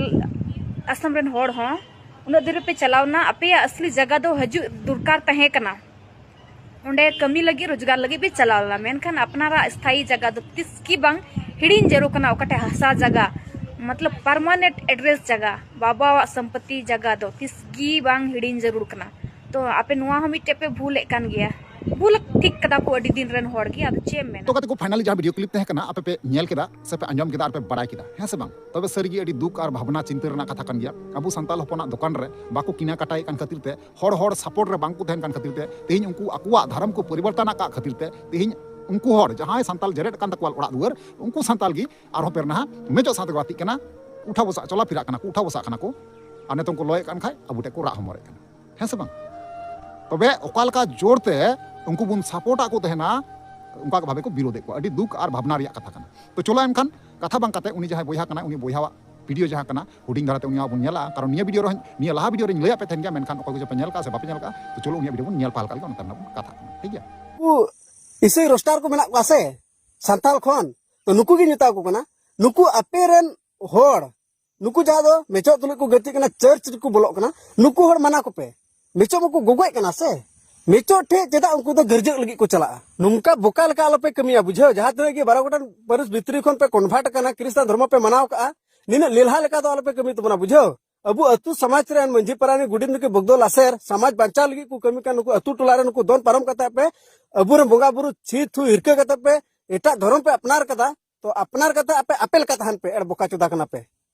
ᱟᱥᱟᱢ ᱨᱮᱱ ᱦᱚᱲ ᱦᱚᱸ, ᱩᱱᱟᱹᱜ ᱫᱤᱱ ᱨᱮᱯᱮ ᱪᱟᱞᱟᱣᱱᱟ, ᱟᱯᱮᱭᱟᱜ ᱟᱥᱞᱤ ᱡᱟᱭᱜᱟ ᱫᱚ ᱦᱤᱡᱩᱜ ᱫᱚᱨᱠᱟᱨ ᱛᱟᱦᱮᱸ ᱠᱟᱱᱟ᱾ ᱚᱸᱰᱮ ᱠᱟᱹᱢᱤ ᱞᱟᱹᱜᱤᱫ, ᱨᱳᱡᱽᱜᱟᱨ ᱞᱟᱹᱜᱤᱫ ᱯᱮ ᱪᱟᱞᱟᱣ ᱞᱮᱱᱟ, ᱢᱮᱱᱠᱷᱟᱱ ᱟᱯᱱᱟᱨᱟᱜ ᱥᱛᱷᱟᱭᱤ ᱡᱟᱭᱜᱟ ᱫᱚ ᱛᱤᱥ ᱜᱮ ᱵᱟᱝ ᱦᱤᱲᱤᱧ ᱡᱟᱹᱨᱩᱲ ᱠᱟᱱᱟ᱾ ᱚᱠᱟᱴᱷᱮᱡ ᱦᱟᱥᱟ ᱡᱟᱭᱜᱟ, ᱢᱚᱛᱞᱚᱵ ᱯᱟᱨᱢᱟᱱᱮᱱᱴ ᱮᱰᱨᱮᱥ ᱡᱟᱭᱜᱟ, ᱵᱟᱵᱟᱣᱟᱜ ᱥᱚᱢᱯᱚᱛᱤ ᱡᱟᱭᱜᱟ ᱫᱚ ᱛᱤᱥ ᱜᱮ ᱵᱟᱝ ᱦᱤᱲᱤᱧ ᱡᱟᱹᱨᱩᱲ ᱠᱟᱱᱟ᱾ ᱛᱚ ᱟᱯᱮ ᱱᱚᱣᱟ ᱦᱚᱸ ᱢᱤᱫᱴᱮᱡ ᱯᱮ ᱵᱷᱩᱞᱮᱫ ᱠᱟᱱ ᱜᱮᱭᱟ᱾ ᱵᱷᱩᱞ ᱴᱷᱤᱠ ᱠᱟᱫᱟ ᱠᱚ ᱟᱹᱰᱤ ᱫᱤᱱ ᱨᱮᱱ ᱦᱚᱲ ᱜᱮ, ᱟᱫᱚ ᱪᱮᱫ ᱮᱢ ᱢᱮᱱᱟ? ᱛᱚ ᱜᱟᱛᱮ ᱠᱚ, ᱯᱷᱟᱭᱱᱟᱞᱤ ᱡᱟᱦᱟᱸ ᱵᱷᱤᱰᱤᱭᱳ ᱠᱞᱤᱯ ᱛᱟᱦᱮᱸ ᱠᱟᱱᱟ, ᱟᱯᱮ ᱯᱮ ᱧᱮᱞ ᱠᱮᱫᱟ ᱥᱮ ᱯᱮ ᱟᱸᱡᱚᱢ ᱠᱮᱫᱟ ᱟᱨ ᱯᱮ ᱵᱟᱲᱟᱭ ᱠᱮᱫᱟ, ᱦᱮᱸ ᱥᱮ ᱵᱟᱝ? ᱛᱚᱵᱮ ᱥᱟᱹᱨᱤᱜᱮ ᱟᱹᱰᱤ ᱫᱩᱠ ᱟᱨ ᱵᱷᱟᱵᱽᱱᱟ ᱪᱤᱱᱛᱟᱹ ᱨᱮᱱᱟᱜ ᱠᱟᱛᱷᱟ ᱠᱟᱱ ᱜᱮᱭᱟ᱾ ᱟᱵᱚ ᱥᱟᱱᱛᱟᱲ ᱦᱚᱯᱚᱱᱟᱜ ᱫᱚᱠᱟᱱ ᱨᱮ ᱵᱟᱠᱚ ᱠᱤᱱᱟ ᱠᱟᱴᱟᱭᱮᱫ ᱠᱟᱱ ᱠᱷᱟᱹᱛᱤᱨ ᱛᱮ, ᱦᱚᱲ ᱦᱚᱲ ᱥᱟᱯᱳᱨᱴ ᱨᱮ ᱵᱟᱝ ᱠᱚ ᱛᱟᱦᱮᱱ ᱠᱟᱱ ᱠᱷᱟᱹᱛᱤᱨ ᱛᱮ, ᱛᱮᱦᱮᱧ ᱩᱱᱠᱩ ᱟᱠᱚᱣᱟᱜ ᱫᱷᱚᱨᱚᱢ ᱠᱚ ᱯᱚᱨᱤᱵᱚᱨᱛᱚᱱ ᱟᱠᱟᱫ ᱠᱷᱟᱹᱛᱤᱨ ᱛᱮ, ᱛᱮᱦᱮᱧ ᱩᱱᱠᱩ ᱦᱚᱲ ᱡᱟᱦᱟᱸᱭ ᱥᱟᱱᱛᱟᱲ ᱡᱮᱨᱮᱫ ᱠᱟᱱ ᱛᱟᱠᱚᱣᱟ ᱚᱲᱟᱜ ᱫᱩᱣᱟᱹᱨ, ᱩᱱᱠᱩ ᱥᱟᱱᱛᱟᱲ ᱜᱮ ᱟᱨᱦᱚᱸ ᱯᱮᱨᱱᱟᱦᱟ ᱢᱮᱪᱚᱜ ᱥᱟᱶ ᱛᱮᱠᱚ ᱜᱟᱛᱮᱜ ᱠᱟᱱᱟ, ᱩᱴᱷᱟ ᱵᱚᱥᱟ, ᱪᱚᱞᱟ ᱯᱷᱮᱨᱟᱜ ᱠᱟᱱᱟ ᱠᱚ, ᱩᱴᱷᱟ ᱵᱚᱥᱟᱜ ᱠᱟᱱᱟ ᱠᱚ᱾ ᱟᱨ ᱱᱤᱛᱚᱝ ᱠᱚ ᱞᱚᱭᱮᱫ ᱠᱟᱱ ᱠᱷᱟᱡ ᱟᱵᱚ ᱴᱷᱮᱡ ᱠᱚ ᱨᱟᱜ ᱦᱚᱢᱚᱨᱮᱫ ᱠᱟᱱᱟ, ᱦᱮᱸ ᱥᱮ ᱵᱟᱝ? ᱛᱚᱵᱮ ᱚᱠᱟ ᱞᱮᱠᱟ ᱡᱳᱨ ᱛᱮ ᱩᱱᱠᱩ ᱵᱚᱱ ᱥᱟᱯᱳᱨᱴ ᱟᱠᱚ ᱛᱟᱦᱮᱱᱟ, ᱚᱱᱠᱟ ᱵᱷᱟᱵᱮ ᱠᱚ ᱵᱤᱨᱳᱫᱮᱫ ᱠᱚᱣᱟ᱾ ᱟᱹᱰᱤ ᱫᱩᱠ ᱟᱨ ᱵᱷᱟᱵᱽᱱᱟ ᱨᱮᱭᱟᱜ ᱠᱟᱛᱷᱟ ᱠᱟᱱᱟ᱾ ᱛᱚ ᱪᱚᱞᱚ ᱮᱱᱠᱷᱟᱱ ᱠᱟᱛᱷᱟ ᱵᱟᱝ ᱠᱟᱛᱮ ᱩᱱᱤ ᱡᱟᱦᱟᱸᱭ ᱵᱚᱭᱦᱟ ᱠᱟᱱᱟᱭ, ᱩᱱᱤ ᱵᱚᱭᱦᱟᱣᱟᱜ ᱵᱷᱤᱰᱤᱭᱳ ᱡᱟᱦᱟᱸ ᱠᱟᱱᱟ, ᱦᱩᱰᱤᱧ ᱫᱷᱟᱨᱟ ᱛᱮ ᱩᱱᱤᱭᱟᱜ ᱵᱚᱱ ᱧᱮᱞᱟ, ᱠᱟᱨᱚᱱ ᱱᱤᱭᱟᱹ ᱵᱷᱤᱰᱤᱭᱳ ᱨᱮᱦᱚᱸ, ᱱᱤᱭᱟᱹ ᱞᱟᱦᱟ ᱵᱷᱤᱰᱤᱭᱳ ᱨᱮᱧ ᱞᱟᱹᱭᱟᱫ ᱯᱮ ᱛᱟᱦᱮᱱ ᱜᱮᱭᱟ, ᱢᱮᱱᱠᱷᱟᱱ ᱚᱠᱚᱭ ᱠᱚ ᱪᱚ ᱯᱮ ᱧᱮᱞ ᱠᱟᱜᱼᱟ ᱥᱮ ᱵᱟᱯᱮ ᱧᱮᱞ ᱠᱟᱜᱼᱟ, ᱛᱚ ᱪᱚᱞᱚ ᱩᱱᱤᱭᱟᱜ ᱵᱷᱤᱰᱤᱭᱳ ᱵᱚᱱ ᱧᱮᱞ ᱯᱟᱦᱟᱞ ᱠᱟᱜ ᱞᱮᱜᱮ, ᱚᱱᱟ ᱛᱟᱭᱱᱚᱢ ᱠᱟᱛᱷᱟ ᱠᱟᱱᱟ, ᱴᱷᱤᱠ ᱜᱮᱭᱟ? ᱩᱱᱠᱩ ᱤᱥᱟᱹᱭ ᱨᱳᱥᱴᱟᱨ ᱠᱚ ᱢᱮᱱᱟᱜ ᱠᱚᱣᱟ ᱥᱮ ᱥᱟᱱᱛᱟᱲ ᱠᱷᱚᱱ, ᱛᱚ ᱱᱩᱠᱩ ᱜᱤᱧ ᱢᱮᱛᱟ ᱠᱚ ᱠᱟᱱᱟ, ᱱᱩᱠᱩ ᱟᱯᱮ ᱨᱮᱱ ᱦᱚᱲ, ᱱᱩᱠᱩ ᱡᱟᱦᱟᱸ ᱫᱚ ᱢᱮᱪᱚᱜ ᱛᱩᱞᱩᱡ ᱠᱚ ᱜᱟᱛᱮᱜ ᱠᱟᱱᱟ, ᱪᱟᱨᱪ ᱨᱮᱠᱚ ᱵᱚᱞᱚᱜ ᱠᱟᱱᱟ, ᱱᱩᱠᱩ ᱦᱚᱲ ᱢᱟᱱᱟ ᱠᱚᱯᱮ᱾ ᱢᱮᱪᱚᱜ ᱢᱟᱠᱚ ᱜᱚᱜᱚᱡ ᱠᱟᱱᱟ ᱥᱮ, ᱢᱮᱪᱚᱜ ᱴᱷᱮᱡ ᱪᱮᱫᱟᱜ ᱩᱱᱠᱩ ᱫᱚ ᱜᱟᱹᱨᱡᱟᱹᱜ ᱞᱟᱹᱜᱤᱫ ᱠᱚ ᱪᱟᱞᱟᱜᱼᱟ? ᱱᱚᱝᱠᱟ ᱵᱚᱠᱟ ᱞᱮᱠᱟ ᱟᱞᱚᱯᱮ ᱠᱟᱹᱢᱤᱭᱟ, ᱵᱩᱡᱷᱟᱹᱣ? ᱡᱟᱦᱟᱸ ᱛᱤᱱᱟᱹᱜ ᱜᱮ ᱵᱟᱨᱚ ᱜᱚᱴᱟᱝ ᱯᱟᱹᱨᱤᱥ ᱵᱷᱤᱛᱨᱤ ᱠᱷᱚᱱ ᱯᱮ ᱠᱚᱱᱵᱷᱟᱨᱴ ᱟᱠᱟᱱᱟ, ᱠᱷᱨᱤᱥᱴᱟᱱ ᱫᱷᱚᱨᱢᱚ ᱯᱮ ᱢᱟᱱᱟᱣ ᱠᱟᱜᱼᱟ, ᱱᱤᱱᱟᱹᱜ ᱞᱮᱞᱦᱟ ᱞᱮᱠᱟ ᱫᱚ ᱟᱞᱚᱯᱮ ᱠᱟᱹᱢᱤ ᱛᱟᱵᱚᱱᱟ, ᱵᱩᱡᱷᱟᱹᱣ? ᱟᱵᱚ ᱟᱹᱛᱩ ᱥᱚᱢᱟᱡᱽ ᱨᱮᱱ ᱢᱟᱹᱡᱷᱤ ᱯᱟᱨᱟᱱᱤᱠ ᱜᱩᱰᱤ ᱱᱩᱠᱤ ᱵᱚᱜᱫᱚ ᱞᱟᱥᱮᱨ ᱥᱚᱢᱟᱡᱽ ᱵᱟᱧᱪᱟᱣ ᱞᱟᱹᱜᱤᱫ ᱠᱚ ᱠᱟᱹᱢᱤ ᱠᱟᱱ ᱱᱩᱠᱩ ᱟᱹᱛᱩ ᱴᱚᱞᱟ ᱨᱮ ᱱᱩᱠᱩ ᱫᱚᱱ ᱯᱟᱨᱚᱢ ᱠᱟᱛᱮ ᱯᱮ ᱟᱵᱚᱨᱮᱱ ᱵᱚᱸᱜᱟ ᱵᱩᱨᱩ ᱪᱷᱤ ᱛᱷᱩ ᱦᱤᱨᱠᱟᱹ ᱠᱟᱛᱮ ᱯᱮ ᱮᱴᱟᱜ ᱫᱷᱚᱨᱚᱢ ᱯᱮ ᱟᱯᱱᱟᱨ ᱠᱟᱫᱟ᱾ ᱛᱚ ᱟᱯᱱᱟᱨ ᱠᱟᱛᱮ ᱟᱯᱮ ᱟᱯᱮ ᱞᱮᱠᱟ ᱛᱟᱦᱮᱱ ᱯᱮ, ᱮᱲ ᱵᱚᱠᱟ ᱪᱚᱫᱟ ᱠᱟᱱᱟ ᱯᱮ᱾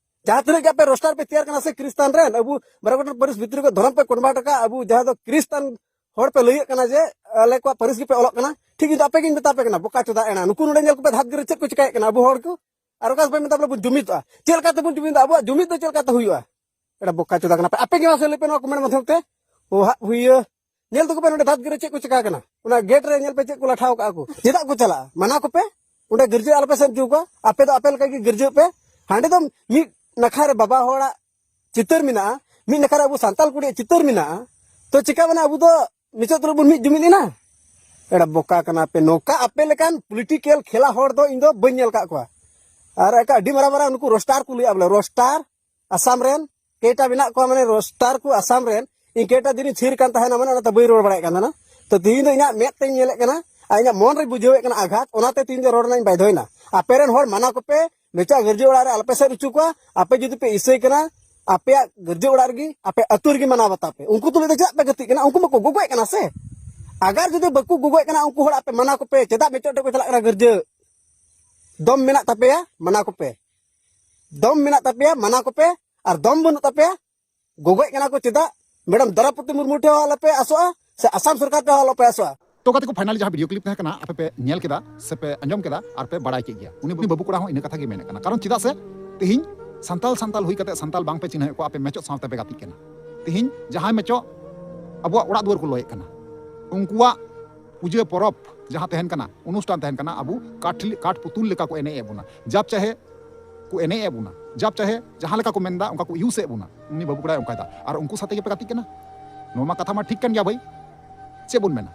ᱡᱟᱦᱟᱸ ᱛᱤᱱᱟᱹᱜ ᱜᱮ ᱟᱯᱮ ᱨᱳᱥᱴᱟᱨ ᱯᱮ ᱛᱮᱭᱟᱨ ᱠᱟᱱᱟ ᱥᱮ ᱠᱷᱨᱤᱥᱴᱟᱱ ᱨᱮᱱ, ᱟᱵᱚ ᱵᱟᱨᱚ ᱜᱚᱴᱟᱝ ᱯᱟᱹᱨᱤᱥ ᱵᱷᱤᱛᱨᱤ ᱠᱚ ᱫᱷᱚᱨᱚᱢ ᱯᱮ ᱠᱚᱱᱵᱷᱟᱨᱴ ᱟᱠᱟᱫ, ᱟᱵᱚ ᱡᱟᱦᱟᱸ ᱫᱚ ᱠᱷᱨᱤᱥᱴᱟᱱ ᱦᱚᱲ ᱯᱮ ᱞᱟᱹᱭᱟᱹᱜ ᱠᱟᱱᱟ ᱡᱮ ᱟᱞᱮ ᱠᱚᱣᱟᱜ ᱯᱟᱹᱨᱤᱥ ᱜᱮᱯᱮ ᱚᱞᱚᱜ ᱠᱟᱱᱟ, ᱴᱷᱤᱠ ᱠᱤᱱᱛᱩ ᱟᱯᱮ ᱜᱤᱧ ᱢᱮᱛᱟ ᱯᱮ ᱠᱟᱱᱟ ᱵᱚᱠᱟ ᱪᱚᱫᱟ ᱮᱲᱟ, ᱱᱩᱠᱩ ᱱᱚᱰᱮ ᱧᱮᱞ ᱠᱚᱯᱮ ᱫᱷᱟᱛ ᱜᱤᱨᱟᱹ ᱪᱮᱫ ᱠᱚ ᱪᱤᱠᱟᱭᱮᱫ ᱠᱟᱱᱟ ᱟᱵᱚ ᱦᱚᱲ ᱠᱚ᱾ ᱟᱨ ᱚᱠᱟ ᱥᱚᱢᱚᱭ ᱢᱮᱛᱟ ᱵᱚᱞᱮ ᱵᱚᱱ ᱡᱩᱢᱤᱫᱚᱜᱼᱟ, ᱪᱮᱫ ᱞᱮᱠᱟ ᱛᱮᱵᱚᱱ ᱡᱩᱢᱤᱫᱚᱜᱼᱟ? ᱟᱵᱚᱣᱟᱜ ᱡᱩᱢᱤᱫ ᱫᱚ ᱪᱮᱫ ᱞᱮᱠᱟᱛᱮ ᱦᱩᱭᱩᱜᱼᱟ? ᱮᱲᱟ ᱵᱚᱠᱟ ᱪᱚᱫᱟ ᱠᱟᱱᱟ ᱯᱮ ᱟᱯᱮ ᱜᱮ, ᱢᱟᱥᱮ ᱞᱟᱹᱭ ᱯᱮ ᱱᱚᱣᱟ ᱠᱚᱢᱮᱱᱴ ᱢᱟᱫᱽᱫᱷᱚᱢ ᱛᱮ᱾ ᱚ ᱦᱟᱜ ᱦᱩᱭᱭᱟᱹ, ᱧᱮᱞ ᱛᱟᱠᱚ ᱯᱮ ᱱᱚᱰᱮ ᱫᱷᱟᱛ ᱜᱤᱨᱟᱹ ᱪᱮᱫ ᱠᱚ ᱪᱤᱠᱟ ᱠᱟᱱᱟ, ᱚᱱᱟ ᱜᱮᱴ ᱨᱮ ᱧᱮᱞ ᱯᱮ ᱪᱮᱫ ᱠᱚ ᱞᱟᱴᱷᱟᱣ ᱠᱟᱜᱼᱟ ᱠᱚ, ᱪᱮᱫᱟᱜ ᱠᱚ ᱪᱟᱞᱟᱜᱼᱟ? ᱢᱟᱱᱟ ᱠᱚᱯᱮ, ᱚᱸᱰᱮ ᱜᱤᱨᱡᱟᱹ ᱟᱞᱚᱯᱮ ᱥᱮᱱ ᱦᱚᱪᱚ ᱠᱚᱣᱟ, ᱟᱯᱮ ᱫᱚ ᱟᱯᱮ ᱞᱮᱠᱟ ᱜᱮ ᱜᱤᱨᱡᱟᱹᱜ ᱯᱮ᱾ ᱦᱟᱸᱰᱮ ᱫᱚ ᱢᱤᱫ ᱱᱟᱠᱷᱟ ᱨᱮ ᱵᱟᱵᱟ ᱦᱚᱲᱟᱜ ᱪᱤᱛᱟᱹᱨ ᱢᱮᱱᱟᱜᱼᱟ, ᱢᱤᱫ ᱱᱟᱠᱷᱟ ᱨᱮ ᱟᱵᱚ ᱥᱟᱱᱛᱟᱞ ᱠᱩᱲᱤᱭᱟᱜ ᱪᱤᱛᱟᱹᱨ ᱢᱮᱱᱟᱜᱼᱟ, ᱛᱚ ᱪᱤᱠᱟ ᱢᱟᱱᱮ ᱟᱵᱚ ᱫᱚ ᱱᱤᱛᱚᱜ ᱛᱩᱞᱩᱡ ᱵᱚᱱ ᱢᱤᱫ ᱡᱩᱢᱤᱫ ᱮᱱᱟ? ᱮᱲᱟ ᱵᱚᱠᱟ ᱠᱟᱱᱟ ᱯᱮ, ᱱᱚᱝᱠᱟ ᱟᱯᱮ ᱞᱮᱠᱟᱱ ᱯᱚᱞᱤᱴᱤᱠᱮᱞ ᱠᱷᱮᱞᱟ ᱦᱚᱲ ᱫᱚ ᱤᱧ ᱫᱚ ᱵᱟᱹᱧ ᱧᱮᱞ ᱠᱟᱜ ᱠᱚᱣᱟ᱾ ᱟᱨ ᱮᱠᱟ ᱟᱹᱰᱤ ᱢᱟᱨᱟᱝ ᱢᱟᱨᱟᱝ ᱱᱩᱠᱩ ᱨᱳᱥᱴᱟᱨ ᱠᱚ ᱞᱟᱹᱭᱟ ᱵᱚᱞᱮ, ᱨᱳᱥᱴᱟᱨ ᱟᱥᱟᱢ ᱨᱮᱱ ᱠᱮᱴᱟ ᱢᱮᱱᱟᱜ ᱠᱚᱣᱟ, ᱢᱟᱱᱮ ᱨᱳᱥᱴᱟᱨ ᱠᱚ ᱟᱥᱟᱢ ᱨᱮᱱ᱾ ᱤᱧ ᱠᱮᱴᱟ ᱫᱤᱱᱤᱧ ᱛᱷᱤᱨ ᱠᱟᱱ ᱛᱟᱦᱮᱱᱟ, ᱢᱟᱱᱮ ᱚᱱᱟᱛᱮ ᱵᱟᱹᱧ ᱨᱚᱲ ᱵᱟᱲᱟᱭᱮᱫ ᱠᱟᱱ ᱛᱟᱦᱮᱱᱟ᱾ ᱛᱚ ᱛᱤᱦᱤᱧ ᱫᱚ ᱤᱧᱟᱹᱜ ᱢᱮᱫ ᱛᱮᱧ ᱧᱮᱞᱮᱫ ᱠᱟᱱᱟ ᱟᱨ ᱤᱧᱟᱹᱜ ᱢᱚᱱ ᱨᱮᱧ ᱵᱩᱡᱷᱟᱹᱣᱮᱫ ᱠᱟᱱᱟ ᱟᱜᱷᱟᱛ, ᱚᱱᱟᱛᱮ ᱛᱤᱦᱤᱧ ᱫᱚ ᱨᱚᱲ ᱨᱮᱱᱟᱜ ᱤᱧ ᱵᱟᱫᱷᱚᱭᱮᱱᱟ᱾ ᱟᱯᱮ ᱨᱮᱱ ᱦᱚᱲ ᱢᱟᱱᱟ ᱠᱚᱯᱮ, ᱢᱮᱪᱟ ᱜᱤᱨᱡᱟᱹ ᱚᱲᱟᱜ ᱨᱮ ᱟᱞᱚᱯᱮ ᱥᱮᱫ ᱦᱚᱪᱚ ᱠᱚᱣᱟ᱾ ᱟᱯᱮ ᱡᱩᱫᱤ ᱯᱮ ᱤᱥᱟᱹᱭ ᱠᱟᱱᱟ, ᱟᱯᱮᱭᱟᱜ ᱜᱤᱨᱡᱟᱹ ᱚᱲᱟᱜ ᱨᱮᱜᱮ, ᱟᱯᱮ ᱟᱹᱛᱩ ᱨᱮᱜᱮ ᱢᱟᱱᱟᱣ ᱵᱟᱛᱟᱣ ᱯᱮ᱾ ᱩᱱᱠᱩ ᱛᱩᱞᱩᱡ ᱫᱚ ᱪᱮᱫᱟᱜ ᱯᱮ ᱜᱟᱛᱮᱜ ᱠᱟᱱᱟ? ᱩᱱᱠᱩ ᱢᱟᱠᱚ ᱜᱚᱜᱚᱡ ᱠᱟᱱᱟ ᱥᱮ᱾ ᱟᱜᱟᱨ ᱡᱩᱫᱤ ᱵᱟᱠᱚ ᱜᱚᱜᱚᱡ ᱠᱟᱱᱟ, ᱩᱱᱠᱩ ᱦᱚᱲ ᱟᱯᱮ ᱢᱟᱱᱟ ᱠᱚᱯᱮ, ᱪᱮᱫᱟᱜ ᱢᱮᱪᱚᱜ ᱴᱷᱮᱡ ᱠᱚ ᱪᱟᱞᱟᱜ ᱠᱟᱱᱟ ᱜᱤᱨᱡᱟᱹ? ᱫᱚᱢ ᱢᱮᱱᱟᱜ ᱛᱟᱯᱮᱭᱟ, ᱢᱟᱱᱟ ᱠᱚᱯᱮ᱾ ᱫᱚᱢ ᱢᱮᱱᱟᱜ ᱛᱟᱯᱮᱭᱟ, ᱢᱟᱱᱟ ᱠᱚᱯᱮ᱾ ᱟᱨ ᱫᱚᱢ ᱵᱟᱹᱱᱩᱜ ᱛᱟᱯᱮᱭᱟ, ᱜᱚᱜᱚᱡ ᱠᱟᱱᱟ ᱠᱚ ᱪᱮᱫᱟᱜ? ᱢᱮᱰᱟᱢ ᱫᱨᱚᱣᱯᱚᱫᱤ ᱢᱩᱨᱢᱩ ᱴᱷᱮᱱ ᱦᱚᱸ ᱟᱞᱚᱯᱮ ᱟᱥᱚᱜᱼᱟ, ᱥᱮ ᱟᱥᱟᱢ ᱥᱚᱨᱠᱟᱨ ᱴᱷᱮᱱ ᱦᱚᱸ ᱟᱞᱚᱯᱮ ᱟᱥᱚᱜᱼᱟ᱾ ᱛᱚ ᱜᱟᱛᱮ ᱠᱚ, finally ᱡᱟᱦᱟᱸ video clip ᱛᱟᱦᱮᱸ ᱠᱟᱱᱟ, ᱟᱯᱮ ᱯᱮ ᱧᱮᱞ ᱠᱮᱫᱟ ᱥᱮ ᱯᱮ ᱟᱸᱡᱚᱢ ᱠᱮᱫᱟ ᱟᱨ ᱯᱮ ᱵᱟᱲᱟᱭ ᱠᱮᱫ ᱜᱮᱭᱟ᱾ ᱩᱱᱤ ᱵᱟᱹᱵᱩ ᱠᱚᱲᱟ ᱦᱚᱸ ᱤᱱᱟᱹ ᱠᱟᱛᱷᱟ ᱜᱮ ᱢᱮᱱᱮᱫ ᱠᱟᱱᱟ᱾ ᱠᱟᱨᱚᱱ ᱪᱮᱫᱟᱜ ᱥᱮ ᱛᱮᱦᱮᱧ ᱥᱟᱱᱛᱟᱞ, ᱥᱟᱱᱛᱟᱞ ᱦᱩᱭ ᱠᱟᱛᱮ ᱥᱟᱱᱛᱟᱞ ᱵᱟᱝ ᱯᱮ ᱪᱤᱱᱦᱟᱹᱣᱮᱫ ᱠᱚᱣᱟ, ᱟᱯᱮ ᱢᱮᱪᱚᱜ ᱥᱟᱶ ᱛᱮᱯᱮ ᱜᱟᱛᱮᱜ ᱠᱟᱱᱟ᱾ ᱛᱮᱦᱮᱧ ᱡᱟᱦᱟᱸᱭ ᱢᱮᱪᱚᱜ ᱟᱵᱚᱣᱟᱜ ᱚᱲᱟᱜ ᱫᱩᱣᱟᱹᱨ ᱠᱚ ᱞᱚᱭᱮᱫ ᱠᱟᱱᱟ, ᱩᱱᱠᱩᱣᱟᱜ ᱯᱩᱡᱟᱹ ᱯᱚᱨᱚᱵᱽ ᱡᱟᱦᱟᱸ ᱛᱟᱦᱮᱱ ᱠᱟᱱᱟ, ᱚᱱᱩᱥᱴᱷᱟᱱ ᱛᱟᱦᱮᱱ ᱠᱟᱱᱟ, ᱟᱵᱚ ᱠᱟᱴ, ᱠᱟᱴ ᱯᱩᱛᱩᱞ ᱞᱮᱠᱟ ᱠᱚ ᱮᱱᱮᱡ ᱮᱫ ᱵᱚᱱᱟ, ᱡᱟᱵ ᱪᱟᱦᱮ ᱠᱚ ᱮᱱᱮᱡ ᱮᱫ ᱵᱚᱱᱟ, ᱡᱟᱵ ᱪᱟᱦᱮ ᱡᱟᱦᱟᱸ ᱞᱮᱠᱟ ᱠᱚ ᱢᱮᱱᱫᱟ ᱚᱱᱠᱟ ᱠᱚ use ᱮᱫ ᱵᱚᱱᱟ᱾ ᱩᱱᱤ ᱵᱟᱹᱵᱩ ᱠᱚᱲᱟᱭ ᱚᱱᱠᱟᱭᱮᱫᱟ ᱟᱨ ᱩᱱᱠᱩ ᱥᱟᱛᱮ ᱜᱮᱯᱮ ᱜᱟᱛᱮᱜ ᱠᱟᱱᱟ᱾ ᱱᱚᱣᱟ ᱢᱟ ᱠᱟᱛᱷᱟ ᱢᱟ ᱴᱷᱤᱠ ᱠᱟᱱ ᱜᱮᱭᱟ ᱵᱷᱟᱹᱭ, ᱪᱮᱫ ᱵᱚᱱ ᱢᱮᱱᱟ?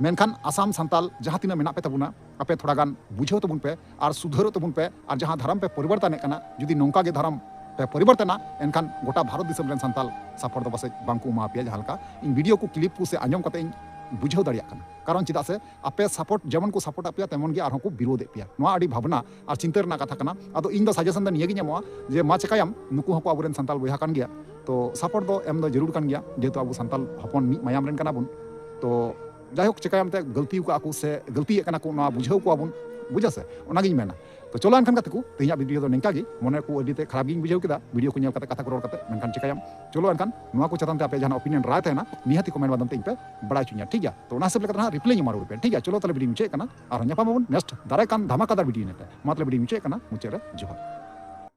ᱢᱮᱱᱠᱷᱟᱱ ᱟᱥᱟᱢ ᱥᱟᱱᱛᱟᱞ ᱡᱟᱦᱟᱸ ᱛᱤᱱᱟᱹᱜ ᱢᱮᱱᱟᱜ ᱯᱮ ᱛᱟᱵᱚᱱᱟ, ᱟᱯᱮ ᱛᱷᱚᱲᱟ ᱜᱟᱱ ᱵᱩᱡᱷᱟᱹᱣ ᱛᱟᱵᱚᱱ ᱯᱮ ᱟᱨ ᱥᱩᱫᱷᱟᱹᱨᱚᱜ ᱛᱟᱵᱚᱱ ᱯᱮ᱾ ᱟᱨ ᱡᱟᱦᱟᱸ ᱫᱷᱚᱨᱚᱢ ᱯᱮ ᱯᱚᱨᱤᱵᱚᱨᱛᱚᱱᱮᱫ ᱠᱟᱱᱟ, ᱡᱩᱫᱤ ᱱᱚᱝᱠᱟ ᱜᱮ ᱫᱷᱚᱨᱚᱢ ᱯᱮ ᱯᱚᱨᱤᱵᱚᱨᱛᱚᱱᱟ, ᱮᱱᱠᱷᱟᱱ ᱜᱚᱴᱟ ᱵᱷᱟᱨᱚᱛ ᱫᱤᱥᱚᱢ ᱨᱮᱱ ᱥᱟᱱᱛᱟᱞ support ᱫᱚ ᱯᱟᱥᱮᱡ ᱵᱟᱝ ᱠᱚ ᱮᱢᱟ ᱯᱮᱭᱟ᱾ ᱡᱟᱦᱟᱸ ᱞᱮᱠᱟ ᱤᱧ video ᱠᱚ, clip ᱠᱚ ᱥᱮ ᱟᱸᱡᱚᱢ ᱠᱟᱛᱮ ᱤᱧ ᱵᱩᱡᱷᱟᱹᱣ ᱫᱟᱲᱮᱭᱟᱜ ᱠᱟᱱᱟ᱾ ᱠᱟᱨᱚᱱ ᱪᱮᱫᱟᱜ ᱥᱮ ᱟᱯᱮ support ᱡᱮᱢᱚᱱ ᱠᱚ support ᱟᱫ ᱯᱮᱭᱟ, ᱛᱮᱢᱚᱱ ᱜᱮ ᱟᱨᱦᱚᱸ ᱠᱚ ᱵᱤᱨᱳᱫ ᱮᱫ ᱯᱮᱭᱟ᱾ ᱱᱚᱣᱟ ᱟᱹᱰᱤ ᱵᱷᱟᱵᱽᱱᱟ ᱟᱨ ᱪᱤᱱᱛᱟᱹ ᱨᱮᱱᱟᱜ ᱠᱟᱛᱷᱟ ᱠᱟᱱᱟ᱾ ᱟᱫᱚ ᱤᱧ ᱫᱚ suggestion ᱫᱚ ᱱᱤᱭᱟᱹ ᱜᱤᱧ ᱮᱢᱚᱜᱼᱟ ᱡᱮ ᱢᱟ ᱪᱮᱠᱟᱭᱟᱢ, ᱱᱩᱠᱩ ᱦᱚᱸᱠᱚ ᱟᱵᱚᱨᱮᱱ ᱥᱟᱱᱛᱟᱞ ᱵᱚᱭᱦᱟ ᱠᱟᱱ ᱜᱮᱭᱟ, ᱛᱚ support ᱫᱚ ᱮᱢ ᱫᱚ ᱡᱟᱹᱨᱩᱲ ᱠᱟᱱ ᱜᱮᱭᱟ, ᱡᱮᱦᱮᱛᱩ ᱟᱵᱚ ᱥᱟᱱᱛᱟᱞ ᱦᱚᱯᱚᱱ ᱢᱤᱫ ᱢᱟᱭᱟᱢ ᱨᱮᱱ ᱠᱟᱱᱟ ᱵᱚᱱ᱾ ᱛᱚ ᱡᱟᱭᱦᱳᱠ, ᱪᱮᱠᱟᱭᱟᱢ ᱛᱮ ᱜᱟᱹᱞᱛᱤ ᱟᱠᱟᱫ ᱠᱚ ᱥᱮ ᱜᱟᱹᱞᱛᱤᱭᱮᱫ ᱠᱟᱱᱟ ᱠᱚ, ᱱᱚᱣᱟ ᱵᱩᱡᱷᱟᱹᱣ ᱠᱚᱣᱟ ᱵᱚᱱ, ᱵᱩᱡᱷᱟᱹᱣ ᱥᱮ? ᱚᱱᱟᱜᱤᱧ ᱢᱮᱱᱟ᱾ ᱛᱚ ᱪᱚᱞᱚ ᱮᱱᱠᱷᱟᱱ ᱜᱟᱛᱮ ᱠᱚ, ᱛᱮᱦᱮᱧᱟᱜ video ᱫᱚ ᱱᱤᱝᱠᱟ ᱜᱮ᱾ ᱢᱚᱱᱮ ᱠᱚ ᱟᱹᱰᱤ ᱛᱮ ᱠᱷᱟᱨᱟᱯ ᱜᱤᱧ ᱵᱩᱡᱷᱟᱹᱣ ᱠᱮᱫᱟ video ᱠᱚ ᱧᱮᱞ ᱠᱟᱛᱮ, ᱠᱟᱛᱷᱟ ᱠᱚ ᱨᱚᱲ ᱠᱟᱛᱮ᱾ ᱢᱮᱱᱠᱷᱟᱱ ᱪᱮᱠᱟᱭᱟᱢ, ᱪᱚᱞᱚ ᱮᱱᱠᱷᱟᱱ ᱱᱚᱣᱟ ᱠᱚ ᱪᱮᱛᱟᱱ ᱛᱮ ᱟᱯᱮ ᱡᱟᱦᱟᱱᱟᱜ opinion ᱨᱟᱭ ᱛᱟᱦᱮᱱᱟ, ᱱᱤᱦᱟᱹᱛ ᱜᱮ comment ᱢᱟᱫᱽᱫᱷᱚᱢ ᱛᱮ ᱤᱧ ᱯᱮ ᱵᱟᱲᱟᱭ ᱦᱚᱪᱚᱧᱟ, ᱴᱷᱤᱠ ᱜᱮᱭᱟ? ᱛᱚ ᱚᱱᱟ ᱦᱤᱥᱟᱹᱵ ᱞᱮᱠᱟᱛᱮ ᱦᱟᱸᱜ reply ᱤᱧ ᱮᱢᱟ ᱨᱩᱣᱟᱹᱲ ᱯᱮ, ᱴᱷᱤᱠ ᱜᱮᱭᱟ? ᱪᱚᱞᱚ ᱛᱟᱦᱞᱮ video ᱢᱩᱪᱟᱹᱫ ᱠᱟᱱᱟ, ᱟᱨᱦᱚᱸ ᱧᱟᱯᱟᱢ ᱟᱵᱚᱱ next ᱫᱟᱨᱟᱭ ᱠᱟᱱ ᱫᱷᱟᱢᱟᱠᱟᱫᱟᱨ video ᱧᱮᱞ ᱛᱮ᱾ ᱢᱟ ᱛᱟᱦᱞᱮ video ᱢᱩᱪᱟᱹᱫ ᱠᱟᱱᱟ, ᱢᱩᱪᱟᱹᱫ ᱨᱮ ᱡᱚᱦᱟᱨ᱾